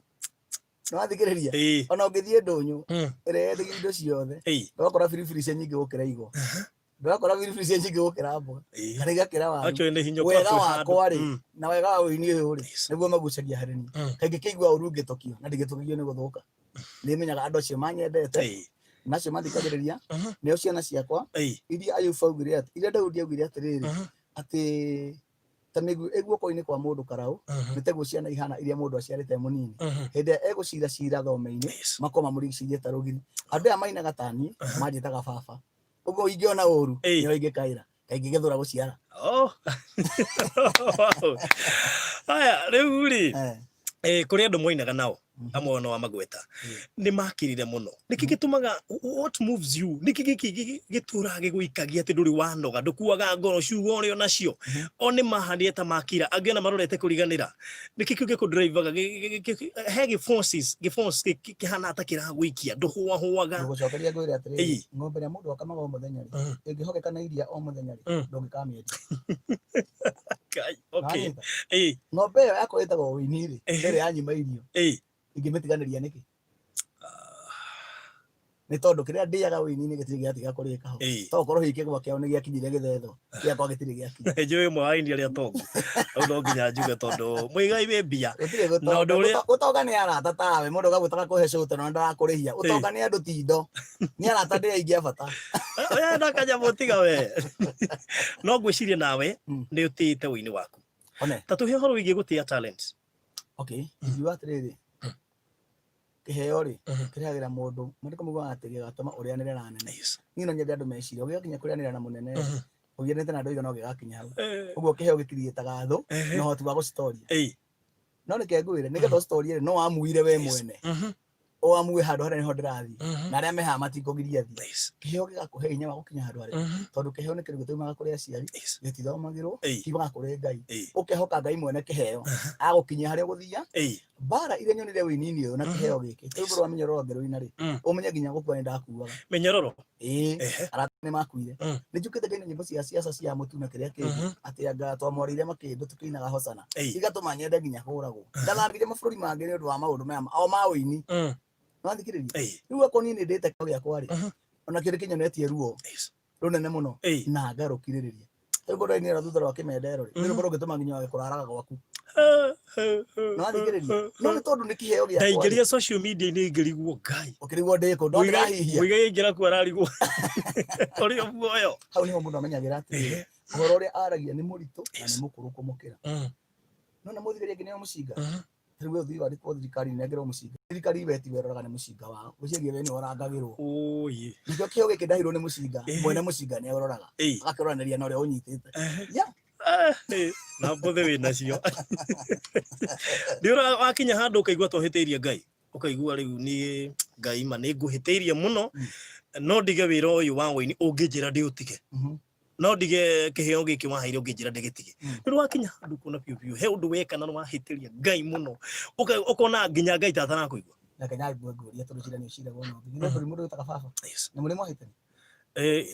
Speaker 3: Nĩwathikĩrĩria? Ona ũngĩthiĩ ndũnyũ, ĩrĩa yendagia indo ciothe, ndũgakora biribiri cia nyingĩ gũkĩra igwa. Ndũgakora biribiri cia nyingĩ gũkĩra mboga. Kana igakĩra waru.
Speaker 1: Actually, nĩ hinya
Speaker 3: Wega
Speaker 1: ũkorwo kwĩ handũ.
Speaker 3: wakwa rĩ, na wega wa ũini ũyũ rĩ, nĩguo magucagia harĩ niĩ. Kaingĩ kĩigua ũru ngĩtũkio, na ndingĩtũkio nĩ gũthũka. Nĩmenyaga andũ acio manyendete, na acio mathikagĩrĩria, nĩo ciana ciakwa, iria Ayubu augire atĩ, iria Daudi augire atĩrĩrĩ, atĩ ta mĩguĩ ĩ guoko-inĩ kwa mũndũ karaũ, nĩ taguo ciana ihana iria mũndũ aciarĩte e mũnini. Hĩndĩ ĩrĩa egũcira cira thome-inĩ, makorwo mamũrigicĩirie ta rũgiri. Andũ aya mainaga ta niĩ, manjĩtaga baba. Ũguo ingĩona ũru, nĩo ingĩkaĩra. Kaingĩ gĩthũra gũciara.
Speaker 1: Wow. Haya, rĩu rĩ, kũrĩ andũ mwainaga nao. Amwe ao no wamagweta nĩ makirire mũno. Nĩkĩ gĩtũmaga, what moves you? Nĩkĩ gĩkĩ gĩtũraga gĩgũikagia atĩ ndũrĩ wanoga, ndũkuaga ngoro, ciugo ũrĩ o nacio o nĩ mahanire ta makira, angĩ ona marorete kũriganĩra? Nĩkĩ kĩu gĩkũdrivaga? He gĩ forces, gĩ force kĩhana ta kĩragũikia, ndũhũahũaga?
Speaker 3: Ngũgũcokeria ngwĩre atĩrĩrĩ, ng'ombe ĩrĩa mũndũ akamaga o mũthenya rĩ, ĩngĩhogeka na iria o mũthenya rĩ, ndũngĩkamĩendia.
Speaker 1: Ngai, okay.
Speaker 3: Wanyita? Ng'ombe ĩyo yakwa ĩtagwo wĩini rĩ, ĩrĩa yanyima irio, ingĩmĩtiganĩria nĩkĩ? Nĩ tondũ kĩrĩa ndĩaga wĩini-inĩ gĩtirĩ gĩatiga kũrĩka ho. To ũkorwo hihi kĩgwa kĩao nĩ gĩakinyire gĩthetho, gĩakwa gĩtirĩ gĩakinya.
Speaker 1: Njũĩ ũmwe wa aini arĩa tongu rĩu no nginya njuge tondũ Mũigai wĩ mbia.
Speaker 3: Gũtirĩ
Speaker 1: Na
Speaker 3: gũtonga.
Speaker 1: ũndũ ũrĩa
Speaker 3: Gũtonga nĩ arata tawe, mũndũ agagwĩtaga kũhe cũte na ndarakũrĩhia. Ũtonga nĩ andũ ti indo. Nĩ arata ndĩ aingĩ a bata.
Speaker 1: Oya na kanyamũ tiga we. No ngwĩciria nawe nĩ ũtĩĩte ũini waku.
Speaker 3: One.
Speaker 1: Ta tũhe ũhoro wĩgiĩ gũtĩa talent.
Speaker 3: Okay, ingiuga atĩrĩrĩ, kĩheo rĩ, kĩrehagĩra mũndũ, maandĩko maugaga atĩ gĩgatũma ũrĩanĩre na anene. Niĩ no nyende andũ mecirie, ũgĩgakinya kũrĩanĩra na mũnene rĩ, ũgianĩte na andũ aigana ũgĩgakinya hau. Ũguo kĩheo gĩkiriĩtaga thũ na ũhoti wa gũcitoria. No reke ngwĩre, nĩgetha ũcitorie rĩ, no wamuire we mwene. Ũamue handũ harĩa nĩho ndĩrathiĩ. Na arĩa me haha matikũgiria thiĩ. Kĩheo gĩgakũhe hinya wa gũkinya handũ harĩa. Tondũ kĩheo nĩ kĩndũ gĩtaumaga kũrĩ aciari, gĩtithomagĩrwo, kiumaga kũrĩ Ngai. Ũkehoka Ngai mwene kĩheo, agũkinyia harĩa ũgũthiia. Mbara iria nyonire ũini-inĩ ũyũ na kĩheo gĩkĩ, rwĩmbo rwa mĩnyororo ngĩrũina rĩ, ũmenye nginya gũkua nĩ ndakuaga.
Speaker 1: Mĩnyororo?
Speaker 3: Ĩĩ, arata nĩ makuire. Nĩ njũkĩte ngaina nyĩmbo cia siasa cia mũtu na kĩrĩa kĩngĩ, atĩ anga twamwarĩire makĩndũ tũkĩinaga hosana. Igatũma nyende nginya kũragwo. Ndathamire mabũrũri mangĩ nĩ ũndũ wa maũndũ maya o ma ũini. Nĩwathikĩrĩria? Rĩu akorwo niĩ nĩ ndĩte kĩo gĩakwa rĩ, ona kĩndũ kĩnyonetie ruo rũnene mũno na ngarũkirĩrĩria. Rĩu ngorwo ndainĩra thutha rwa kĩmendero rĩ, nĩ rwĩmbo rũngĩtũma nginya wage kũraraga gwaku. Nĩwathikĩrĩria? No nĩ tondũ nĩ kĩheo gĩakwa rĩ.
Speaker 1: Ndaingĩria social media-inĩ ngĩrigwo Ngai.
Speaker 3: Ũkĩrigwo ndĩ kũ? No ndĩrahihia.
Speaker 1: Mũigai aingĩra kuo ararigwo. Ũrĩ o muoyo.
Speaker 3: Hau nĩho mũndũ amenyagĩra atĩrĩrĩ, ũhoro ũrĩa aragia nĩ mũritũ na nĩ mũkũrũ kũmũkĩra. No na mũthigari angĩ nĩo mũcinga. Rĩu we ũthiĩ wandĩkwo thirikari nengerwo mũcinga. Thirikari we tiwe ĩroraga nĩ mũcinga wao. Gwĩciria we nĩwe ũrangagĩrwo.
Speaker 1: Ũũi.
Speaker 3: Nĩkĩo kĩo gĩkĩ ndahirwo nĩ mũcinga. Mwene mũcinga nĩ ũroraga. Agakĩroranĩria na ũrĩa ũnyitĩte. Yeah.
Speaker 1: Na mbũthĩ wĩ nacio. Nĩ ũra wakinya handũ ũkaigua ta ũhĩtĩirie Ngai. Ũkaigua rĩu niĩ Ngai ma nĩ ngũhĩtĩirie mũno. No ndige wĩra ũyũ wa ũini ũngĩnjĩra ndĩũtige. No ndige kĩheo gĩkĩ waheire ũngĩnjĩra ndĩgĩtige. Nĩ wakinya handũ ũkona biũ biũ he ũndũ weka na nĩwahĩtĩria Ngai mũno. Ũkona nginya Ngai ta atarakũigua.
Speaker 3: Reke nyambe ngũrie tondũ cira nĩ ũciragwo na ũngĩ. Nĩ kũrĩ mũndũ wĩtaga baba? Nĩ mũrĩ mwahĩtania?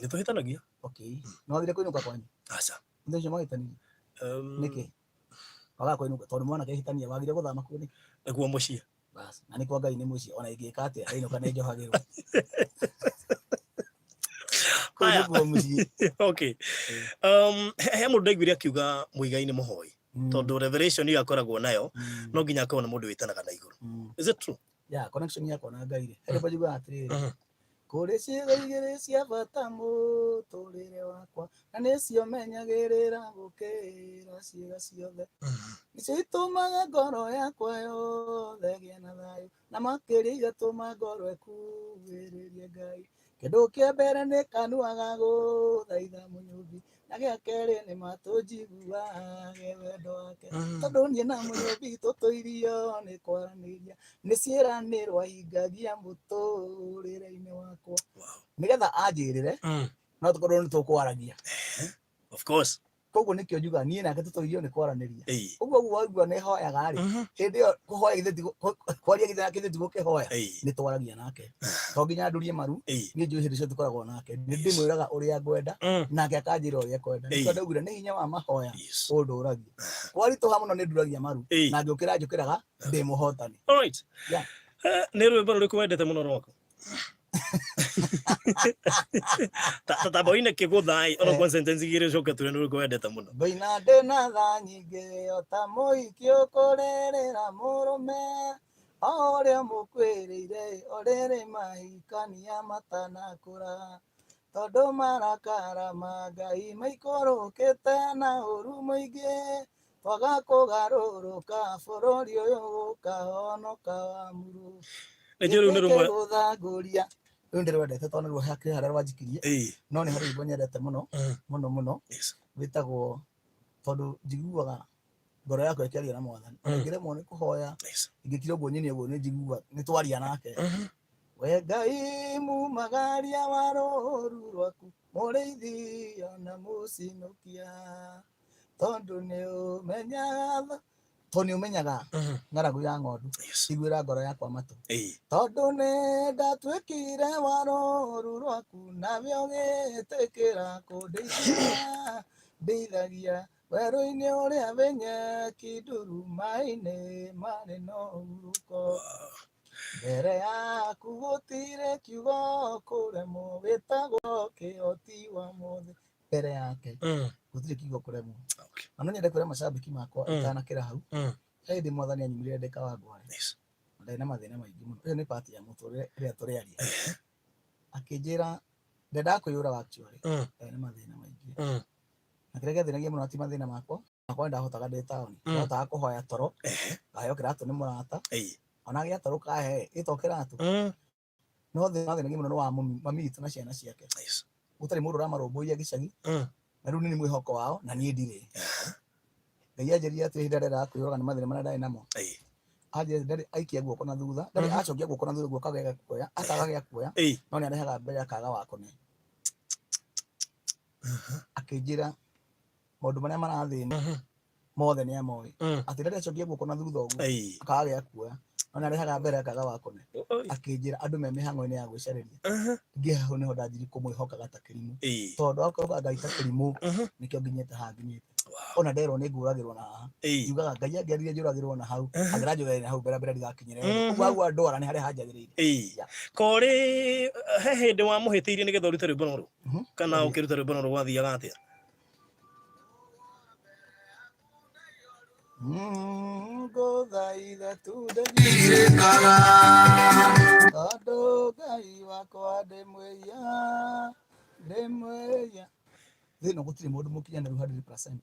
Speaker 1: Nĩ tũhĩtanagia.
Speaker 3: Okay. Nĩ wathire kũinũka kwanyu?
Speaker 1: Aca.
Speaker 3: Mũthenya ũcio mwahĩtanirie? Nĩkĩ? Wagaga kũinũka tondũ mwanake ahĩtania wagire gũthama kuo nĩkĩ?
Speaker 1: Nĩguo mũciĩ.
Speaker 3: Bas, na nĩ kwa Ngai nĩ mũciĩ ona ingĩka atĩa ndainũka nĩ njohagĩrwo. Kũu nĩkuo mũciĩ.
Speaker 1: Okay. He mũndũ ndaiguire akiuga Muigai nĩ mũhoi. Tondũ revelation ĩyo akoragwo nayo no nginya akorwo nĩ mũndũ wĩtanaga na igũrũ. Is it true?
Speaker 3: Yeah, connection yakwa na Ngai rĩ. He rwĩmbo njugaga atĩrĩrĩ. Kũrĩ ciĩga igĩrĩ cia bata mũtũrĩre wakwa, na nĩcio menyagĩrĩra gũkĩra ciĩga ciothe. Nĩcio itũmaga ngoro yakwa yothe ĩgĩe na thayũ, na makĩria igatũma ngoro ĩkuhĩrĩrie Ngai. Kĩndũ kĩa mbere nĩ kanua ga gũthaitha Mũnyũmbi, na gĩa kerĩ nĩ matũ njiguage wendo wake. Tondũ niĩ na Mũnyũmbi tũtũirio nĩ kwaranĩria, nĩ ciĩranĩro ahingagia mũtũrĩre-inĩ wakwa. Nĩgetha anjĩrĩre, no tũkorwo nĩ tũkwaragia.
Speaker 1: Of course.
Speaker 3: Koguo nĩkĩo njugaga niĩ nake tũtũirio nĩ kwaranĩria. Ũguo ũguo waigua nĩ hoyaga rĩ, hĩndĩ ĩyo kũhoya githĩ ti kwaria githĩ nake githĩ ti gũkĩhoya? Nĩ twaragia nake. To nginya ndurie maru, niĩ njũĩ hĩndĩ ciothe tũkoragwo nake. Nĩ ndĩmwĩraga ũrĩa ngwenda, nake akanjĩra ũrĩa ekwenda. Nĩkĩo ndaugire nĩ hinya wa mahoya ũndũragia. Kwaritũha mũno nĩ nduragia maru, na ngĩũkĩra njũkĩraga ndĩ mũhotani.
Speaker 1: All right. Nĩ rwĩmbo rũrĩkũ wendete mũno rwaku? Ta boine kĩgũtha ĩ, ona kwa sentence igĩrĩ ũcoke tũre nĩ rũrĩkũ wendete mũno.
Speaker 3: Ngũina ndĩ na tha nyingĩ o ta mũhiki ũkũrĩrĩra mũrũme, o ũrĩa mũkwĩrĩire o rĩrĩ mahikania matanakũra, tondũ marakara ma Ngai maikũrũkĩte na ũru mũingĩ, twaga kũgarũrũka bũrũri ũyũ ũkahonoka wa muru.
Speaker 1: Nĩ njũĩ rũu nĩ rũmwe.
Speaker 3: Gũthangũria. Rũu ndĩrwendete tondũ nĩruo hakĩrĩ harĩa rwanjikirie. No nĩ harĩ rwĩmbo nyendete mũno, mũno mũno, rwĩtagwo tondũ njiguaga ngoro yakwa ĩkĩaria na Mwathani. Ona ingĩremwo nĩ kũhoya, Ingĩkira ũguo nyine ũguo nĩ njigua nĩ twaria nake. We Ngai mumagaria wa rũũru rwaku, mũrĩithi ona mũcinũkia, tondũ nĩ ũmenyaga tondũ nĩ ũmenyaga ng'aragu ya ng'ondu. Iguĩra ngoro yakwa matũ. Tondũ nĩ ndatuĩkire wa rũũru rwaku, nawe ũgĩtĩkĩra kũndeithia, ndeithagia werũ-inĩ ũrĩa wĩ nyeki nduru, maĩ-inĩ marĩ na ũhurũko. Mbere yaku gũtirĩ kiugo kũremwo, wĩtagwo kĩhoti wa mothe. Mbere yake gũtirĩ kiugo kũremwo. Na no nyende kwĩra macambĩki makwa itanakĩra hau, he hĩndĩ mwathani anyumire ndĩ Kawangware. Ndarĩ na mathĩna maingĩ mũno. Ĩyo nĩ part ya mũtũrĩre ĩrĩa tũrĩaria. Akĩnjĩra ndendaga kwĩyũraga actually. Ndarĩ na mathĩna maingĩ. Na kĩrĩa gĩathĩnagia mũno ti mathĩna makwa, makwa nĩndahotaga ndĩ taũni. Ndahotaga kũhoya toro, ngaheo kĩratũ nĩ mũrata. Ona gĩa toro kahe, ĩ to kĩratũ. No thĩna wathĩnagia mũno nĩ wa mami witũ na ciana ciake. Gũtarĩ mũndũ ũramarũmbũiya gĩcagi. Na rĩu nĩ mwĩhoko wao na niĩ ndirĩ. Ngai anjĩrire atĩrĩ hĩndĩ ĩrĩa ndendaga kwĩyũraga nĩ mathĩna marĩa ndarĩ namo. Anjĩrire ndarĩ aikia guoko na thutha, ndarĩ acokia guoko na thutha guoko akaga gĩa kuoya, akaga gĩa kuoya, no nĩ arehaga mbere akaga wa kũne. Akĩnjĩra maũndũ marĩa marathĩna mothe nĩ amoĩ. Atĩ ndarĩ acokia guoko na thutha ũguo, akaga gĩa kuoya, no nĩ arehaga mbere akaga wa kũne. Akĩnjĩra andũ me mĩhang'o-inĩ ya gwĩcarĩria. Ngĩ hau nĩho ndanjirie kũmwĩhokaga ta kĩrimũ. Tondũ akorwo Ngai ta kĩrimũ, nĩkĩo nginyĩte haha nginyĩte. Ona nderwo nĩ ngũragĩrwo na haha. Njugaga Ngai angĩarire njũragĩrwo na hau, angĩranjũragĩra na hau mbere mbere ndigakinyĩre thĩ. Ũguo hau andwara nĩ harĩa hanjagĩrĩire.
Speaker 1: Korĩ he hĩndĩ wamũhĩtĩirie nĩgetha ũrute rwĩmbo rũrũ? Kana ũkĩruta rwĩmbo rũrũ gwathiaga atĩa?
Speaker 3: Ngũthaitha tu
Speaker 6: ndigirĩkaga.
Speaker 3: Tondũ Ngai wakwa ndĩ mwĩhia, ndĩ mwĩhia. Thĩ ĩno gũtirĩ mũndũ mũkinyanĩru 100%,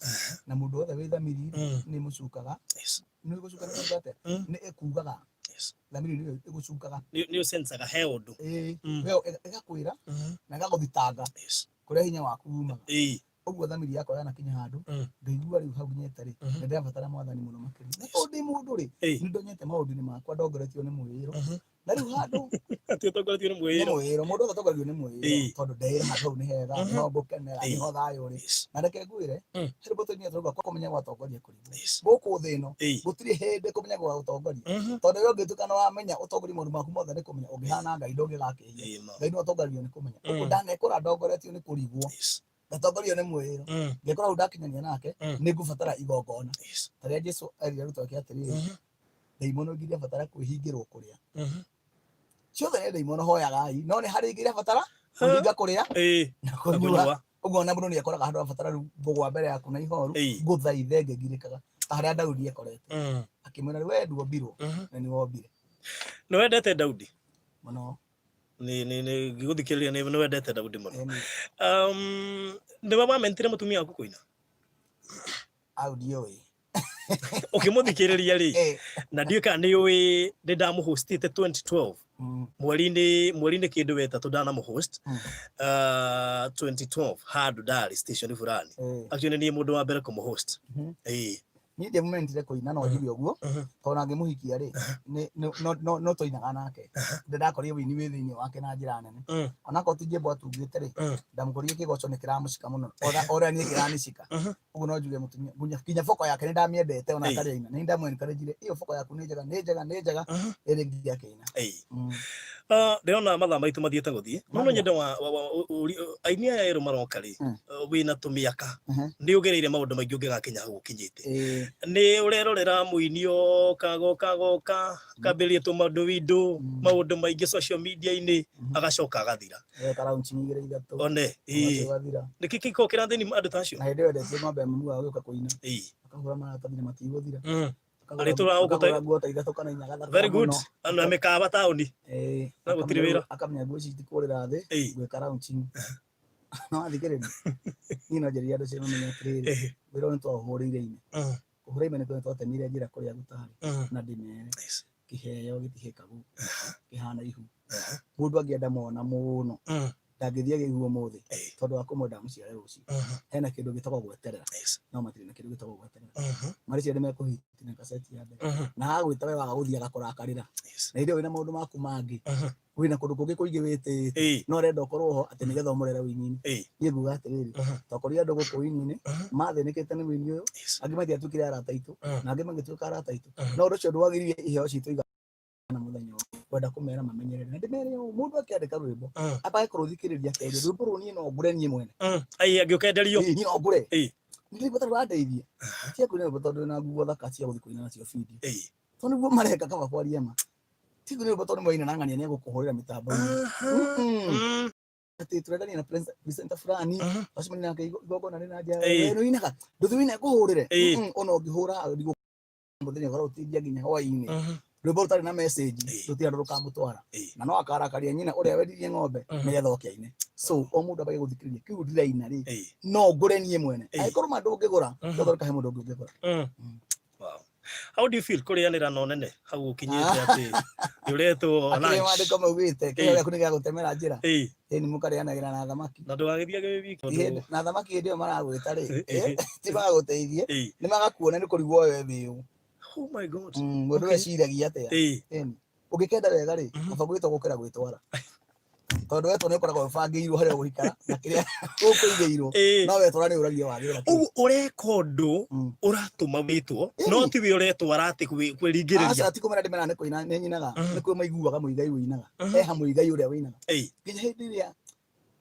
Speaker 3: na mũndũ wothe wĩ thamiri nĩ mũcukaga. Nĩ gũcuka nĩ kuuga atĩa? Nĩ ĩkugaga. Thamiri nĩyo ĩgũcukaga.
Speaker 1: Nĩ ũsensaga he ũndũ.
Speaker 3: Ĩĩ, ĩgakwĩra na ĩgagũthitanga kũrĩa hinya waku umaga. Ũguo thamiri yakwa yanakinya handũ ngaigua rĩu hau nginyĩte rĩ, nĩ ndĩrabatara mwathani mũno makĩria. Na tondũ ndĩ mũndũ rĩ, nĩ ndonyete maũndũ-inĩ makwa ndongoretio nĩ mwĩĩro. Na rĩu handũ
Speaker 1: Atĩ ũtongoretio nĩ mwĩĩro.
Speaker 3: Nĩ mwĩĩro, mũndũ wothe atongoragio nĩ mwĩĩro, tondũ ndeĩra handũ hau nĩ hega, nĩho ngũkenera, nĩho thayũ ũrĩ. Na reke ngwĩre, he rwĩmbo tũinire tũrauga kũmenya gwatongoria kũrigwo. Gũkũ thĩ ĩno, gũtirĩ hĩndĩ kũmenya gwa gũtongoria. Tondũ we ũngĩtuĩka nĩ wamenya ũtongorie maũndũ maku mothe nĩ kũmenya, ũngĩhana Ngai ndũngĩgakĩhia. Ngai nĩwe ũtongoragio nĩ kũmenya. Ũguo ndanekora ndongoretio nĩ kũrigwo, ndatongorio nĩ mwĩĩro. Ngekora hau ndakinyania nake, nĩ ngũbatara igongona. Ta rĩrĩa Jesu erire arutwo ake atĩrĩrĩ, ndaimono ingĩ irabatara kwĩhingĩrwo kũrĩa. Ciothe nĩ ndaimono, hoyagai, no nĩ harĩ ingĩ irabatara kwĩhinga kũrĩa na kũnyua. Ũguo ona mũndũ nĩ ekoraga handũ arabatara rĩu ngũgwa mbere yaku na ihoru, ngũthaithe ngĩgirĩkaga ta harĩa Daudi ekorete. Akĩmwĩra rĩu we nduombirwo, na nĩ wombire.
Speaker 1: Nĩ wendete Daudi?
Speaker 3: Mũno.
Speaker 1: Nĩ nĩ nĩ ngĩgũthikĩrĩria nĩ wendete Daudi mũno. Nĩwe wamentire mũtumia waku kũina?
Speaker 3: Au ndiũĩ.
Speaker 1: Ũkĩmũthikĩrĩria rĩ, na ndiũĩ kana nĩ ũĩ nĩ ndamũhostĩte 2012. Mweri-inĩ kĩndũ wetatũ ndanamũhost 2012 handũ ndarĩ station fulani. Actually nĩ niĩ mũndũ wa mbere kũmũhost.
Speaker 3: Niĩ ndiamũmentire kũina, no njuge ũguo, tondũ na ngĩmũhikia rĩ, no twainaga nake. Ndĩ ndakorire ũini wĩ thĩinĩ wake na njĩra nene. Onakorwo ti nyĩmbo atungĩte rĩ, ndamũkorire kĩgoco nĩ kĩramũcika mũno, o ũrĩa niĩ kĩranicika. Ũguo no njuge mũtumia, nginya boko yake nĩ ndamĩendete ona atarĩ aina. Nĩ ndamũ encourage ĩyo boko yaku nĩ njega, nĩ njega, nĩ njega, ĩrĩ nginya akĩina.
Speaker 1: Ndĩrona mathaa maitũ mathiĩte gũthiĩ. No no nyende aini aya erũ maroka rĩ, wĩna tũmĩaka, nĩ ũgereire maũndũ maingĩ ũngĩgakinya hau ũkinyĩte. Nĩ ũrerorera mũini oka goka goka, akambĩrĩria tũmaũndũ windũ, maũndũ maingĩ social media-inĩ, agacoka agathira.
Speaker 3: Eka launching igĩrĩ ithatũ.
Speaker 1: One,
Speaker 3: Ũgacoka ũgathira.
Speaker 1: Nĩkĩ kĩkoragwo kĩrathĩni andũ ta acio?
Speaker 3: Na hĩndĩ ĩyo endetie ng'ombe ya mami wao gĩũka kũina. Akagũra maratathi na matigũthira.
Speaker 1: Arĩ tũra
Speaker 3: Akagũra nguo ta ithatũ kana inya gathaka
Speaker 1: Very good.
Speaker 3: mũno.
Speaker 1: Ana mĩkawa taũni. Na gũtirĩ wĩra.
Speaker 3: Akamenya nguo ici itikũrĩra thĩ, ngwĩka launching. No athikĩrĩria. Niĩ no njĩrire andũ acio mamenye atĩrĩrĩ, wĩra ũyũ nĩtwaũhũrĩire ime. Kũhũra ime nĩkuo nĩtwatemire njĩra kũrĩa gũtarĩ. Na ndĩmere, kĩheo gĩtihĩkagu, kĩhana ihu. Mũndũ angĩenda mwana mũno, Ndangĩthiĩ agĩigua ũmũthĩ tondũ wa kũmwenda amũciare rũciũ. Hena kĩndũ gĩtagwo gweterera. No matirĩ na kĩndũ gĩtagwo gweterera. Marĩ ciana nĩmekũhiti na kaseti ya mbere. Na agwĩta we waga gũthiĩ agakũrakarĩra. Na hĩndĩ ĩyo wĩna maũndũ maku mangĩ. Wĩna kũndũ kũngĩ kũingĩ wĩtĩte. No arenda ũkorwo ho atĩ nĩgetha ũmũrere ũini-inĩ. Niĩ nguga atĩrĩrĩ, tokorwo andũ gũkũ ũini-inĩ mathĩnĩkĩte nĩ ũini ũyũ, angĩ matiatuĩkire arata aitũ, na angĩ magĩtuĩka arata aitũ. No ũndũ ũcio ndwagiririe iheo citũ igana mũthenya ũyũ. Kwenda kũmera mamenyerere. Na ndĩmere ũũ, mũndũ akĩandĩka rwĩmbo, ambage kũrũthikĩrĩria kerĩ, rwĩmbo rũu niĩ no ngũre niĩ mwene.
Speaker 1: Ai angĩũkenderio.
Speaker 3: Ĩĩ, niĩ no ngũre. Nĩ rwĩmbo ta rũrandeithia. Tia kũina rwĩmbo tondũ wĩna nguo thaka cia gũthiĩ kũina nacio video. Tondũ nĩguo mareka kaba kwaria ma. Ti kũina rwĩmbo tondũ nĩ mwaina na ng'ania nĩ egũkũhũrĩra mĩtambo-inĩ. Atĩ tũrendania na presenter fulani, wacemania nake igongona rĩna nja, we nĩũinaga, ndũthiĩ ũine ngũhũrĩre. Ona ũngĩhũra ndigũ mũthenya ũhoro ũtindia nginya hwaĩ-inĩ. Rwĩmbo rũtarĩ na message, rũtirĩ andũ rũkamũtwara. Na no akarakaria nyina ũrĩa wendirie ng'ombe nĩgetha oke aine. So o mũndũ ambage gũthikĩrĩria kĩu ndĩraina rĩ, no ngũre niĩ mwene. Angĩkorwo ma ndũngĩgũra, thondeka he mũndũ ũngĩ ũngĩgũra.
Speaker 1: Wow. How do you feel kũrĩanĩra na ũnene hau ũkinyĩte atĩ nĩ ũretwo
Speaker 3: Akĩrĩ
Speaker 1: lunch?
Speaker 3: maandĩko maugĩte kĩheo gĩaku nĩ gĩa gũtemera njĩra. Ĩĩ nĩ mũkarĩanagĩra na thamaki.
Speaker 1: Na ndũgagĩthiage wĩ wiki tondũ
Speaker 3: Na thamaki hĩndĩ ĩyo maragwĩta rĩ, ti magagũteithie, nĩ magakuona nĩ kũrigwo we wĩ ũ.
Speaker 1: Oh my God.
Speaker 3: Mũndũ eciragia atĩa? Ĩni. Ũngĩkenda wega rĩ, kaba gwĩtwo gũkĩra gwĩtwara. Tondũ wetwo nĩ ũkoragwo ũbangĩirwo harĩa ũgũikara na kĩrĩa ũkũigĩirwo. No wetwara nĩ ũragio wagĩra kĩ.
Speaker 1: Ũguo ũreka ũndũ ũratũma wĩtwo, no ti we ũretwara atĩ kwĩringĩrĩria.
Speaker 3: Aca ti kũmera ndĩmera nĩ kũina nĩ nyinaga, nĩ kwĩ maiguaga Mũigai ũinaga. Eha Mũigai ũrĩa ũinaga. Nginya hĩndĩ ĩrĩa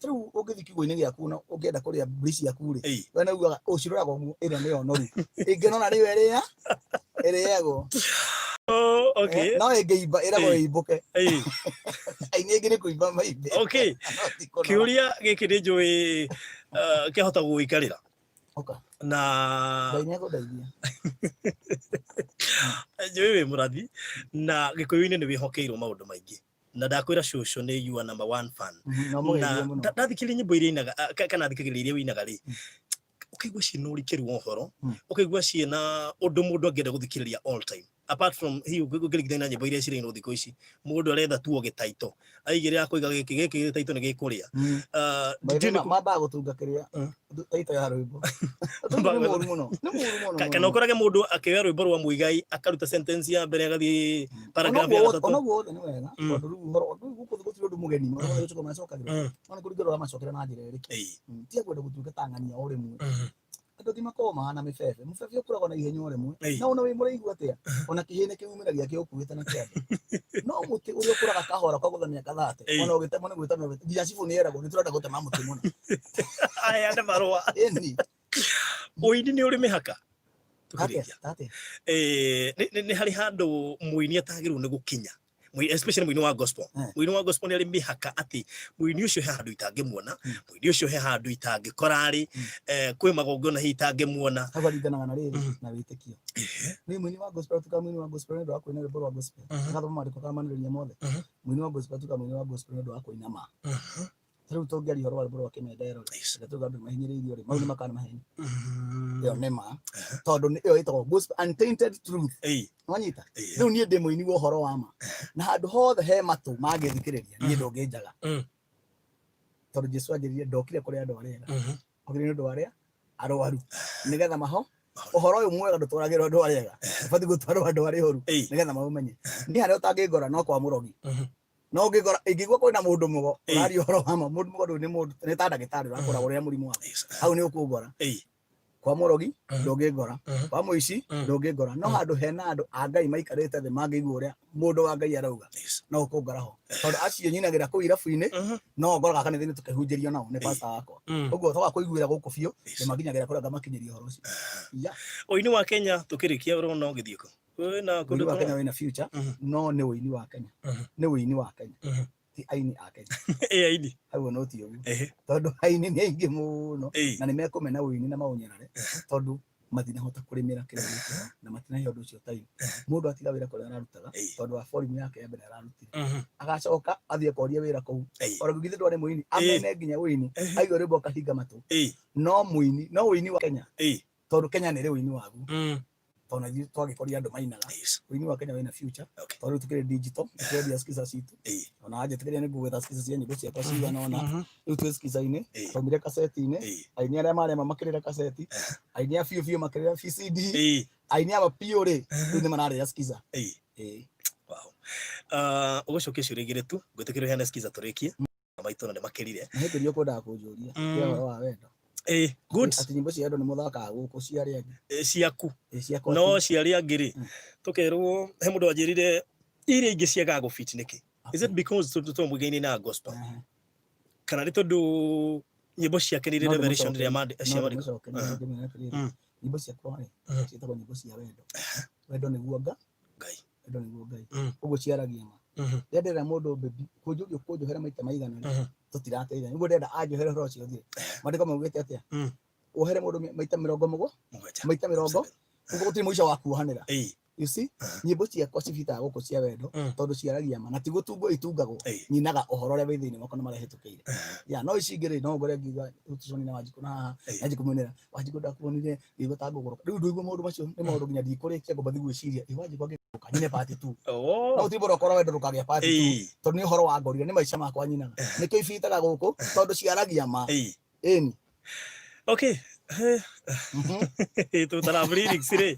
Speaker 3: rĩu ũngĩthiĩ kiugũ-inĩ gĩaku na ũngĩenda kũrĩa mbũri ciaku rĩ, we nĩ ugaga ũciroraga ũguo ĩrĩa nĩyo noru. Ĩngĩnora nĩyo ĩrĩa ĩrĩagwo.
Speaker 1: Oh, okay.
Speaker 3: No ĩngĩimba ĩragwo ĩimbũke. Aini aingĩ nĩ kũimba maimbe.
Speaker 1: Okay.
Speaker 3: No ti kũnora.
Speaker 1: Kĩũria gĩkĩ nĩ njũĩ kĩahota gũgũikarĩra.
Speaker 3: Oka.
Speaker 1: Na
Speaker 3: Ngai nĩekũndeithia.
Speaker 1: Njũĩ wĩ mũrathi na Gĩkũyũ-inĩ nĩ wĩhokeirwo maũndũ maingĩ. Na ndakwĩra cũcũ nĩ your number one fan.
Speaker 3: No mũgeithie
Speaker 1: Na
Speaker 3: mũno.
Speaker 1: ndathikĩrĩria nyĩmbo iria ainaga, kana thikagĩrĩria iria ũinaga rĩ, ũkaigua ciĩna ũrikĩru wa ũhoro, ũkaigua ciĩna ũndũ mũndũ angĩenda gũthikĩrĩria all time. Apart from hihi ũngĩringithania na nyĩmbo iria cirainwo thikũ ici, mũndũ aretha tu o gĩtaito. Aigĩrĩra kũiga gĩkĩ gĩkĩ gĩtaito nĩ gĩkũrĩa.
Speaker 3: Maithe
Speaker 1: Ndiũĩ nĩ kũ-
Speaker 3: mambaga gũtunga kĩrĩa taito ya rwĩmbo. Ũndũ ũcio nĩ mũru mũno. Nĩ mũru mũno,
Speaker 1: Kana
Speaker 3: mũno.
Speaker 1: ũkorage mũndũ akĩoya rwĩmbo rwa Muigai akaruta sentence ya mbere agathiĩ paragraph ya gatatũ.
Speaker 3: Onoguo wothe nĩ wega, tondũ rĩu ũhoro rĩu gũkũ gũtirĩ ũndũ mũgeni, maũndũ mothe gũcoka macokagĩra. No nĩ kũringana ũramacokera na njĩra ĩrĩkũ. Ti akwenda gũtuĩka ta ng'ania o rĩmwe. Andũ angĩ makoragwo mahana mĩbebe. Mũbebe ũkũraga na ihenya o rĩmwe. Na ona wĩ mũraihu atĩa, ona kĩhĩ nĩ kĩumĩragia kĩũkuĩte na kĩande. No mũtĩ ũrĩa ũkũraga kahora ũkagũtha mĩaka 30, ona ũgĩtemwo nĩ gwĩtana ũgĩte-, nginya cibũ nĩ eragwo nĩ tũrenda gũtema mũtĩ mũna.
Speaker 1: Aheane marũa.
Speaker 3: Ĩni.
Speaker 1: Ũini nĩ ũrĩ mĩhaka?
Speaker 3: Atĩa?
Speaker 1: Tũkĩrĩkia.
Speaker 3: Atĩa?
Speaker 1: Nĩ harĩ handũ mũini atagĩrĩirwo nĩ gũkinya. Especially mũini wa gospel. Mũini wa gospel nĩ arĩ mĩhaka atĩ mũini ũcio he handũ itangĩmuona, mũini ũcio he handũ itangĩkora rĩ, kwĩ magongona hihi itangĩmuona.
Speaker 3: Hau haringanaga na rĩrĩ, na wĩtĩkio. Nĩ mũini wa gospel tuka mũini wa gospel nĩ ũndũ wa kũina rwĩmbo rwa gospel. Agathoma maandĩko akamanĩrĩria mothe. Mũini wa gospel tuka mũini wa gospel nĩ ũndũ wa kũina ma. Ta rĩu tũngĩaria ũhoro wa rwĩmbo rwa Kĩmendero rĩ, reke tuge andũ mahinyĩrĩirio rĩ, mau nĩ makana maheni. Ĩyo nĩ ma. Tondũ ĩyo ĩtagwo gospel untainted truth. Wanyita? Rĩu niĩ ndĩ mũini wa ũhoro wa ma. Na handũ hothe he matũ mangĩthikĩrĩria, niĩ ndũngĩnjaga. Tondũ Jesũ anjĩrire ndokire kũrĩ andũ arĩa ega. Okire nĩ ũndũ wa arĩa arwaru. Nĩgetha maho ũhoro ũyũ mwega ndũtwaragĩrwo andũ arĩa ega. Ũbatiĩ gũtwarwo andũ arĩa oru. Nĩgetha maũmenye. Niĩ harĩa ũtangĩngora no kwa mũrogi. No ũngĩkora ingĩigua kwĩna mũndũ mũgo ũraria ũhoro wa ma, mũndũ mũgo ndũĩ nĩ mũndũ nĩ ta ndagĩtarĩ ũrakũra ũrĩa mũrimũ waku. Hau nĩ ũkũngora. Kwa mũrogi ndũngĩngora, kwa mũici ndũngĩngora, no handũ hena andũ a Ngai maikarĩte thĩ mangĩigua ũrĩa mũndũ wa Ngai arauga, no ũkũngora ho. Tondũ acio nyinagĩra kũu irabu-inĩ, no ngoraga kanitha-inĩ tũkĩhunjĩrio nao nĩ pastor wakwa. Ũguo twaga kũiguĩra gũkũ biũ, ndĩmakinyagĩra kũrĩa ngamakinyĩria ũhoro ũcio.
Speaker 1: Ũini wa Kenya tũkĩrĩkia ũrona ũgĩthiĩ kũ? Wĩna kũndũ
Speaker 3: Ũini wa
Speaker 1: tũrona?
Speaker 3: Kenya wĩna future, no nĩ ũini wa Kenya. Nĩ ũini wa Kenya. Ti aini a Kenya.
Speaker 1: Ĩ aini.
Speaker 3: Hau no ti ũguo. Tondũ aini nĩ aingĩ mũno na nĩ mekũmena ũini na maũnyarare tondũ matinahota kũrĩmĩra kĩrĩa gĩkĩho na matinahe ũndũ ũcio time. Mũndũ atiga wĩra kũrĩa ararutaga tondũ wa volume yake ya mbere ararutire. Agacoka athiĩ akoria wĩra kũu. Ona githĩ ndwarĩ mũini, amene nginya ũini, aigue rwĩmbo akahinga matũ. No mũini, no ũini wa Kenya. Tondũ Kenya nĩ ĩrĩ ũini waguo. Tondũ na ithuĩ twagĩkorire andũ mainaga. Ũini wa Kenya wĩna future. Tondũ rĩu tũkĩrĩ digital, nĩtũrendia skiza citũ. Ona anjĩtĩkĩria nĩ ngũgwetha skiza cia nyĩmbo ciakwa cigana ũna. Rĩu twĩ skiza-inĩ, twaumire kaseti-inĩ, aini arĩa marema makĩrĩra kaseti, aini a biũ biũ makĩrĩra VCD, aini aba biũ rĩ, rĩu nĩ mararĩra skiza. Ĩĩ.
Speaker 1: Wow. Ah, ũgũcokia ciũria igĩrĩ tu, ngwĩtĩkĩria ũheane skiza tũrĩkie. Maitũ na nĩ makĩrire.
Speaker 3: Na hĩndĩ ĩrĩa ũkwendaga kũnjũria kĩa ũhoro wa wendo.
Speaker 1: Ĩĩ, good.
Speaker 3: Atĩ nyĩmbo cia wendo nĩ mũthakaga gũkũ cia arĩa angĩ.
Speaker 1: Ĩĩ, ciaku.
Speaker 3: Ĩĩ, ciakwa
Speaker 1: No
Speaker 3: tu.
Speaker 1: cia arĩa angĩ rĩ, tũkerwo he mũndũ wanjĩrire iria ingĩ ciagaga gũbit nĩkĩ? Is it because tondũ tondũ Muigai-inĩ na gospel? Kana nĩ tondũ nyĩmbo ciake nĩ irĩ
Speaker 3: No
Speaker 1: revelation ĩrĩa
Speaker 3: ndĩmũcokerie,
Speaker 1: mande
Speaker 3: no
Speaker 1: cia mandĩko?
Speaker 3: ndĩmũcokerie ngĩmwĩra atĩrĩrĩ, nyĩmbo ciakwa rĩ, ciĩtagwo nyĩmbo cia wendo. Wendo nĩguo
Speaker 1: Ngai.
Speaker 3: Wendo nĩguo Ngai. Ũguo ciaragia ma. Rĩrĩa ndĩrera mũndũ baby, kũnjũria ũkũnjohera maita maigana rĩ, tũtirateithania. Nĩguo ndĩrenda anjohere ũhoro ũcio ũthire. Maandĩko maugĩte atĩa? Wohere mũndũ maita mĩrongo
Speaker 1: mũgwanja.
Speaker 3: Maita mĩrongo, ũguo gũtirĩ mũico wa kuohanĩra. You see, nyĩmbo ciakwa cibitaga gũkũ cia wendo tondũ ciaragia ma na ti gũtungwo itungagwo. Nyinaga ũhoro ũrĩa wĩ thĩinĩ wakwa na marĩa hĩtũkĩire. Ya, no ici ingĩ rĩ, no ngore ngiuga rĩu tũcemanie na Wanjikũ na haha, na Wanjikũ mwĩnĩra, Wanjikũ ndakuonire ngĩigua ta ngũgũrũka. Rĩu ndũigua maũndũ macio nĩ maũndũ nginya ndikũrĩkia ngomba thiĩ gwĩciria, ĩ Wanjikũ angĩgũrũka nyine part 2. No gũtirĩ mũndũ ũkorwo wendo ndũkagĩa part 2 tondũ nĩ ũhoro wa ngorire, nĩ maica makwa nyinaga. Nĩkĩo ibitaga gũkũ tondũ ciaragia ma. Ĩni.
Speaker 1: Okay. Tũtara lyrics rĩ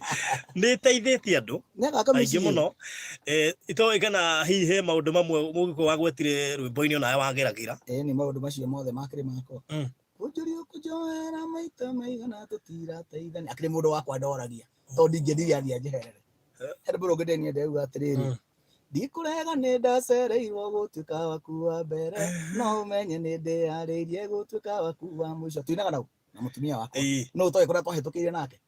Speaker 1: nĩ ĩteithĩtie andũ
Speaker 3: Nĩagaka
Speaker 1: aingĩ
Speaker 3: mĩciĩ.
Speaker 1: mũno. Itoĩ kana hihi he maũndũ mamwe mũgĩkũyũ wagwetire rwĩmbo-inĩ onawe wageragĩra.
Speaker 3: Ĩĩ nĩ maũndũ macio mothe makĩrĩ makwa. Kũnjũria ũkũnjoera maita maigana tũtirateithania. Akĩrĩ mũndũ wakwa ndoragia tondũ ndingĩendire athiĩ anjeherere. He rwĩmbo rũngĩ ndĩniende uga atĩrĩrĩ, ndikũrega nĩ ndacereirwo gũtuĩka waku wa mbere, no ũmenye nĩ ndĩyarĩirie gũtuĩka waku wa mũico. Tuinaga nau na mũtumia wakwa. No ũtoĩ kũrĩa twahĩtũkĩire nake.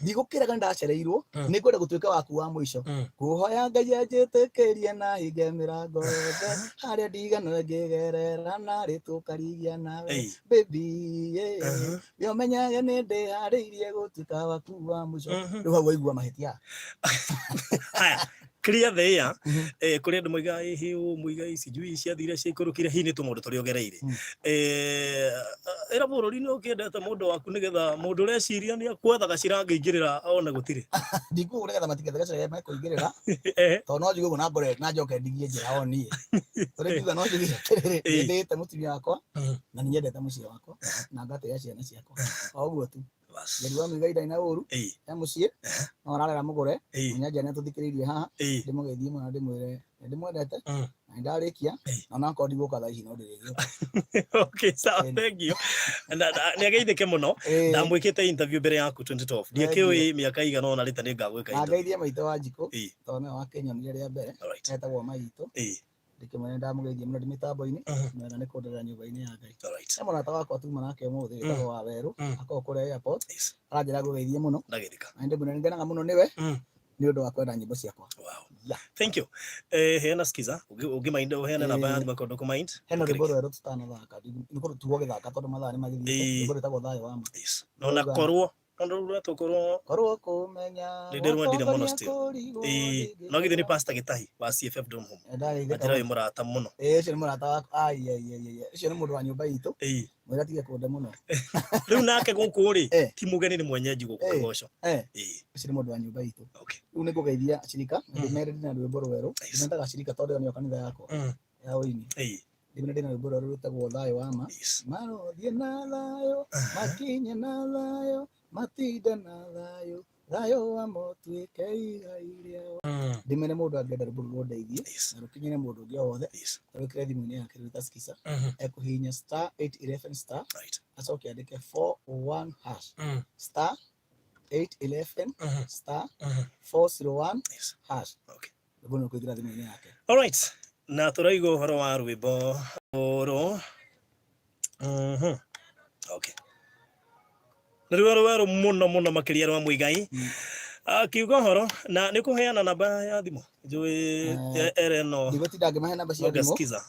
Speaker 3: Ndigũkĩrega nĩ ndacereirwo, nĩ ngwenda gũtuĩka waku wa mũico. Kũhoya Ngai anjĩtĩkĩrie na hinge mĩrango yothe, harĩa ndiganwe ngĩgerera narĩ tũkarigia nawe. Baby, yeah. Nĩ ũmenyage nĩ ndĩharĩirie gũtuĩka waku wa mũico. Rĩu hau waigua mahĩtia.
Speaker 1: Haya, clear the air. Kũrĩ andũ moigaga ĩhĩ ũ Muigai sijui ciathire ciaikũrũkire, hihi nĩ tũmaũndũ tũrĩa ũgereire. Ĩra bũrũri nĩ ũkĩendete mũndũ waku nĩgetha mũndũ ũreciria nĩ akwetha gacĩra angĩingĩrĩra one gũtirĩ.
Speaker 3: Ndikuga nĩgetha matigethe gacĩra karĩa mekũingĩrĩra, tondũ no njuge ũguo na ngore na njoke ndigie njĩra o niĩ. Tondũ ngiuga no njuge atĩrĩrĩ, nĩ ndĩĩte mũtumia wakwa na nĩ nyendete mũciĩ wakwa na ngatĩĩa ciana ciakwa. O ũguo tu. Njeri wa Muigai ndarĩ na ũru, e mũciĩ, no ararera mũgũre. Mũnyanja nĩ atũthikĩrĩirie haha, ndĩmũgeithie mũno na ndĩmwĩre nĩ ndĩmwendete na nĩ ndarĩkia, na onakorwo ndigũka thaa ici no ndĩrĩgĩũka.
Speaker 1: Okay, sawa, thank you. Na nĩ ageithĩke mũno. Ndamwĩkĩte interview mbere yaku 2012. Ndiakĩũĩ mĩaka igana ũna rĩta nĩ ngagwĩka
Speaker 3: Na
Speaker 1: interview.
Speaker 3: ngeithie maitũ wa Njikũ, tondũ nĩwe wakĩnyonire rĩa mbere, etagwo Maitũ. Ndĩkĩmwĩra ndamũgeithia mũno ndĩ mĩtambo-inĩ, mwega nĩ kũnderera nyũmba-inĩ ya Ngai. He mũrata wakwa tuma nake ũmũthĩ wĩtagwo Wawerũ, akoragwo kũrĩa airport, aranjĩra ngũgeithie mũno.
Speaker 1: Ndagĩrĩka.
Speaker 3: Na ndĩmwĩre nĩ ngenaga mũno nĩwe nĩ ũndũ wa kwenda nyĩmbo ciakwa.
Speaker 1: Wow. Thank you. Heana skiza, ũngĩmind ũheane namba ya thimũ akorwo ndũkũmind.
Speaker 3: Hena rwĩmbo rwerũ tũtanathaka, nĩ tugo gĩthaka tondũ mathaa nĩ magĩthiĩte, rwĩmbo rwĩtagwo Thayũ wa Ma.
Speaker 1: No na korwo tondũ rĩu tũkorwo
Speaker 3: korwo kũmenya
Speaker 1: nĩ ndĩrwendire mũno
Speaker 3: gwatongoria
Speaker 1: still.
Speaker 3: kũrigwo
Speaker 1: No githĩ nĩ Pastor Gĩtahi wa CFF Donholm.
Speaker 3: Ndarĩithĩka
Speaker 1: Anjĩra wĩ mũrata mũno.
Speaker 3: Ĩĩ ũcio nĩ mũrata wakwa. Ai ai ai ai. Ũcio nĩ mũndũ wa nyũmba itũ. Mwĩre atige kũnde mũno.
Speaker 1: Rĩu nake gũkũ rĩ, ti mũgeni nĩ mwenyeji gũkũ Kĩgoco.
Speaker 3: Ũcio nĩ mũndũ wa nyũmba itũ. Rĩu nĩ ngũgeithia acirika, na ndĩmere ndĩna rwĩmbo rwerũ. Ndĩmetaga acirika tondũ ĩyo nĩyo kanitha yakwa ya ũini. Ndĩmere ndĩna rwĩmbo rwerũ rwĩtagwo Thayũ wa Ma. Marothiĩ na thayũ, makinye na thayũ, matinde na thayũ, thayũ wa ma ũtuĩke igai rĩao. Ndĩmere mũndũ angĩenda rwĩmbo rũu rũndeithie na rũkinyĩre mũndũ ũngĩ o wothe, arwĩkĩre thimũ-inĩ yake rwĩta skiza, ekũhihinya star 811 star, acoke andĩke 41 hash, star 811 star 401 hash. Rwĩmbo nĩ rũkũingĩra thimũ-inĩ yake.
Speaker 1: All right. Na tũraigua ũhoro wa rwĩmbo rũrũ. Okay. Nĩ rwĩmbo rwerũ mũno mũno makĩria rwa Muigai. Akiuga ũhoro na nĩ kũheana namba ya thimũ. Njũĩ ere no.
Speaker 3: Ndigũtinda ngĩmahe namba cia thimũ.
Speaker 1: Skiza.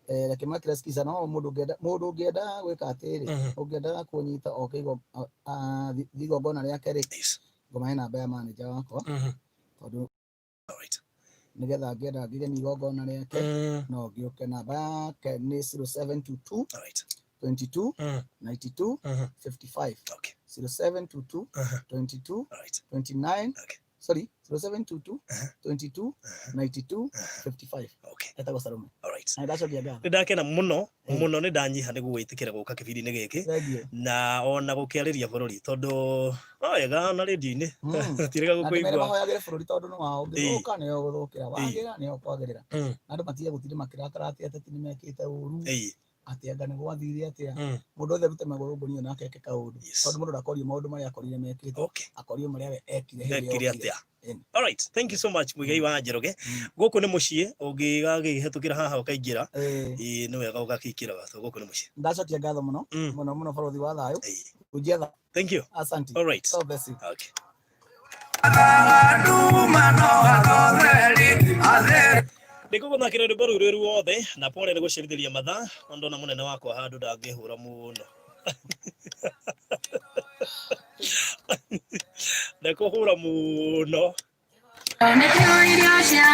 Speaker 3: Reke mekĩre skiza, no mũndũ ũngĩenda mũndũ ũngĩenda gwĩka atĩrĩ, ũngĩenda kũnyita oke igongona rĩake rĩ, ngũmahe namba ya manager wakwa, tondũ nĩgetha angĩenda ngĩgeni igongona rĩake no ngĩũke. Namba yake nĩ 0722 22 92 55. 0722 22
Speaker 1: Alright.
Speaker 3: 29
Speaker 1: Okay.
Speaker 3: sorry 0722 22 92 55.
Speaker 1: Okay.
Speaker 3: Etagwo Salome.
Speaker 1: Alright.
Speaker 3: Na ndacokia ngatho.
Speaker 1: Nĩ ndakena mũno
Speaker 3: Ĩĩ.
Speaker 1: mũno, nĩ ndanyiha nĩ gũgwĩtĩkĩra gũka kĩbindi-inĩ gĩkĩ
Speaker 3: Thengiũ.
Speaker 1: na ona gũkĩarĩria bũrũri, tondũ no wega ona rĩndio-inĩ tirega
Speaker 3: Na ndĩmere
Speaker 1: gũkũigua.
Speaker 3: mahoyagĩre bũrũri, tondũ nĩ wao.
Speaker 1: Ĩĩ.
Speaker 3: Ũngĩthũka nĩo gũthũkĩra, wagĩra nĩo kwagĩrĩra. Na andũ matige gũtinda makĩrakara atĩ ateti nĩmekĩte ũru, atĩ anga nĩ gwathire atĩa. Mũndũ othe arute magũrũ ngũnia nake eke kaũndũ, tondũ mũndũ ndakorio maũndũ marĩa akorire mekĩte, akorio marĩa we ekire hĩndĩ
Speaker 1: Ekire
Speaker 3: ĩrĩa okire.
Speaker 1: atĩa?
Speaker 3: Ĩni.
Speaker 1: Alright, thank you so much, Muigai wa Njoroge. Gũkũ nĩ mũciĩ, ũngĩgagĩhetũkĩra haha ũkaingĩra, ĩĩ, nĩ wega ũgakĩingĩra tondũ gũkũ nĩ mũciĩ.
Speaker 3: Ndacokia ngatho mũno mũno mũno, bũrũri wa thayũ. Hunjia tha.
Speaker 1: Thank you.
Speaker 3: Asante.
Speaker 1: All right.
Speaker 3: God bless you.
Speaker 1: Okay.
Speaker 6: Nduma no atheri atheri.
Speaker 1: Ndĩkũgũthakĩra rwĩmbo rũu rwĩ ruothe, na pole nĩ gũcerithĩria mathaa, no ndona mũnene wakwa handũ ndangĩhũra mũno. Ndekũhũra mũno.
Speaker 2: Nĩkĩo irio cia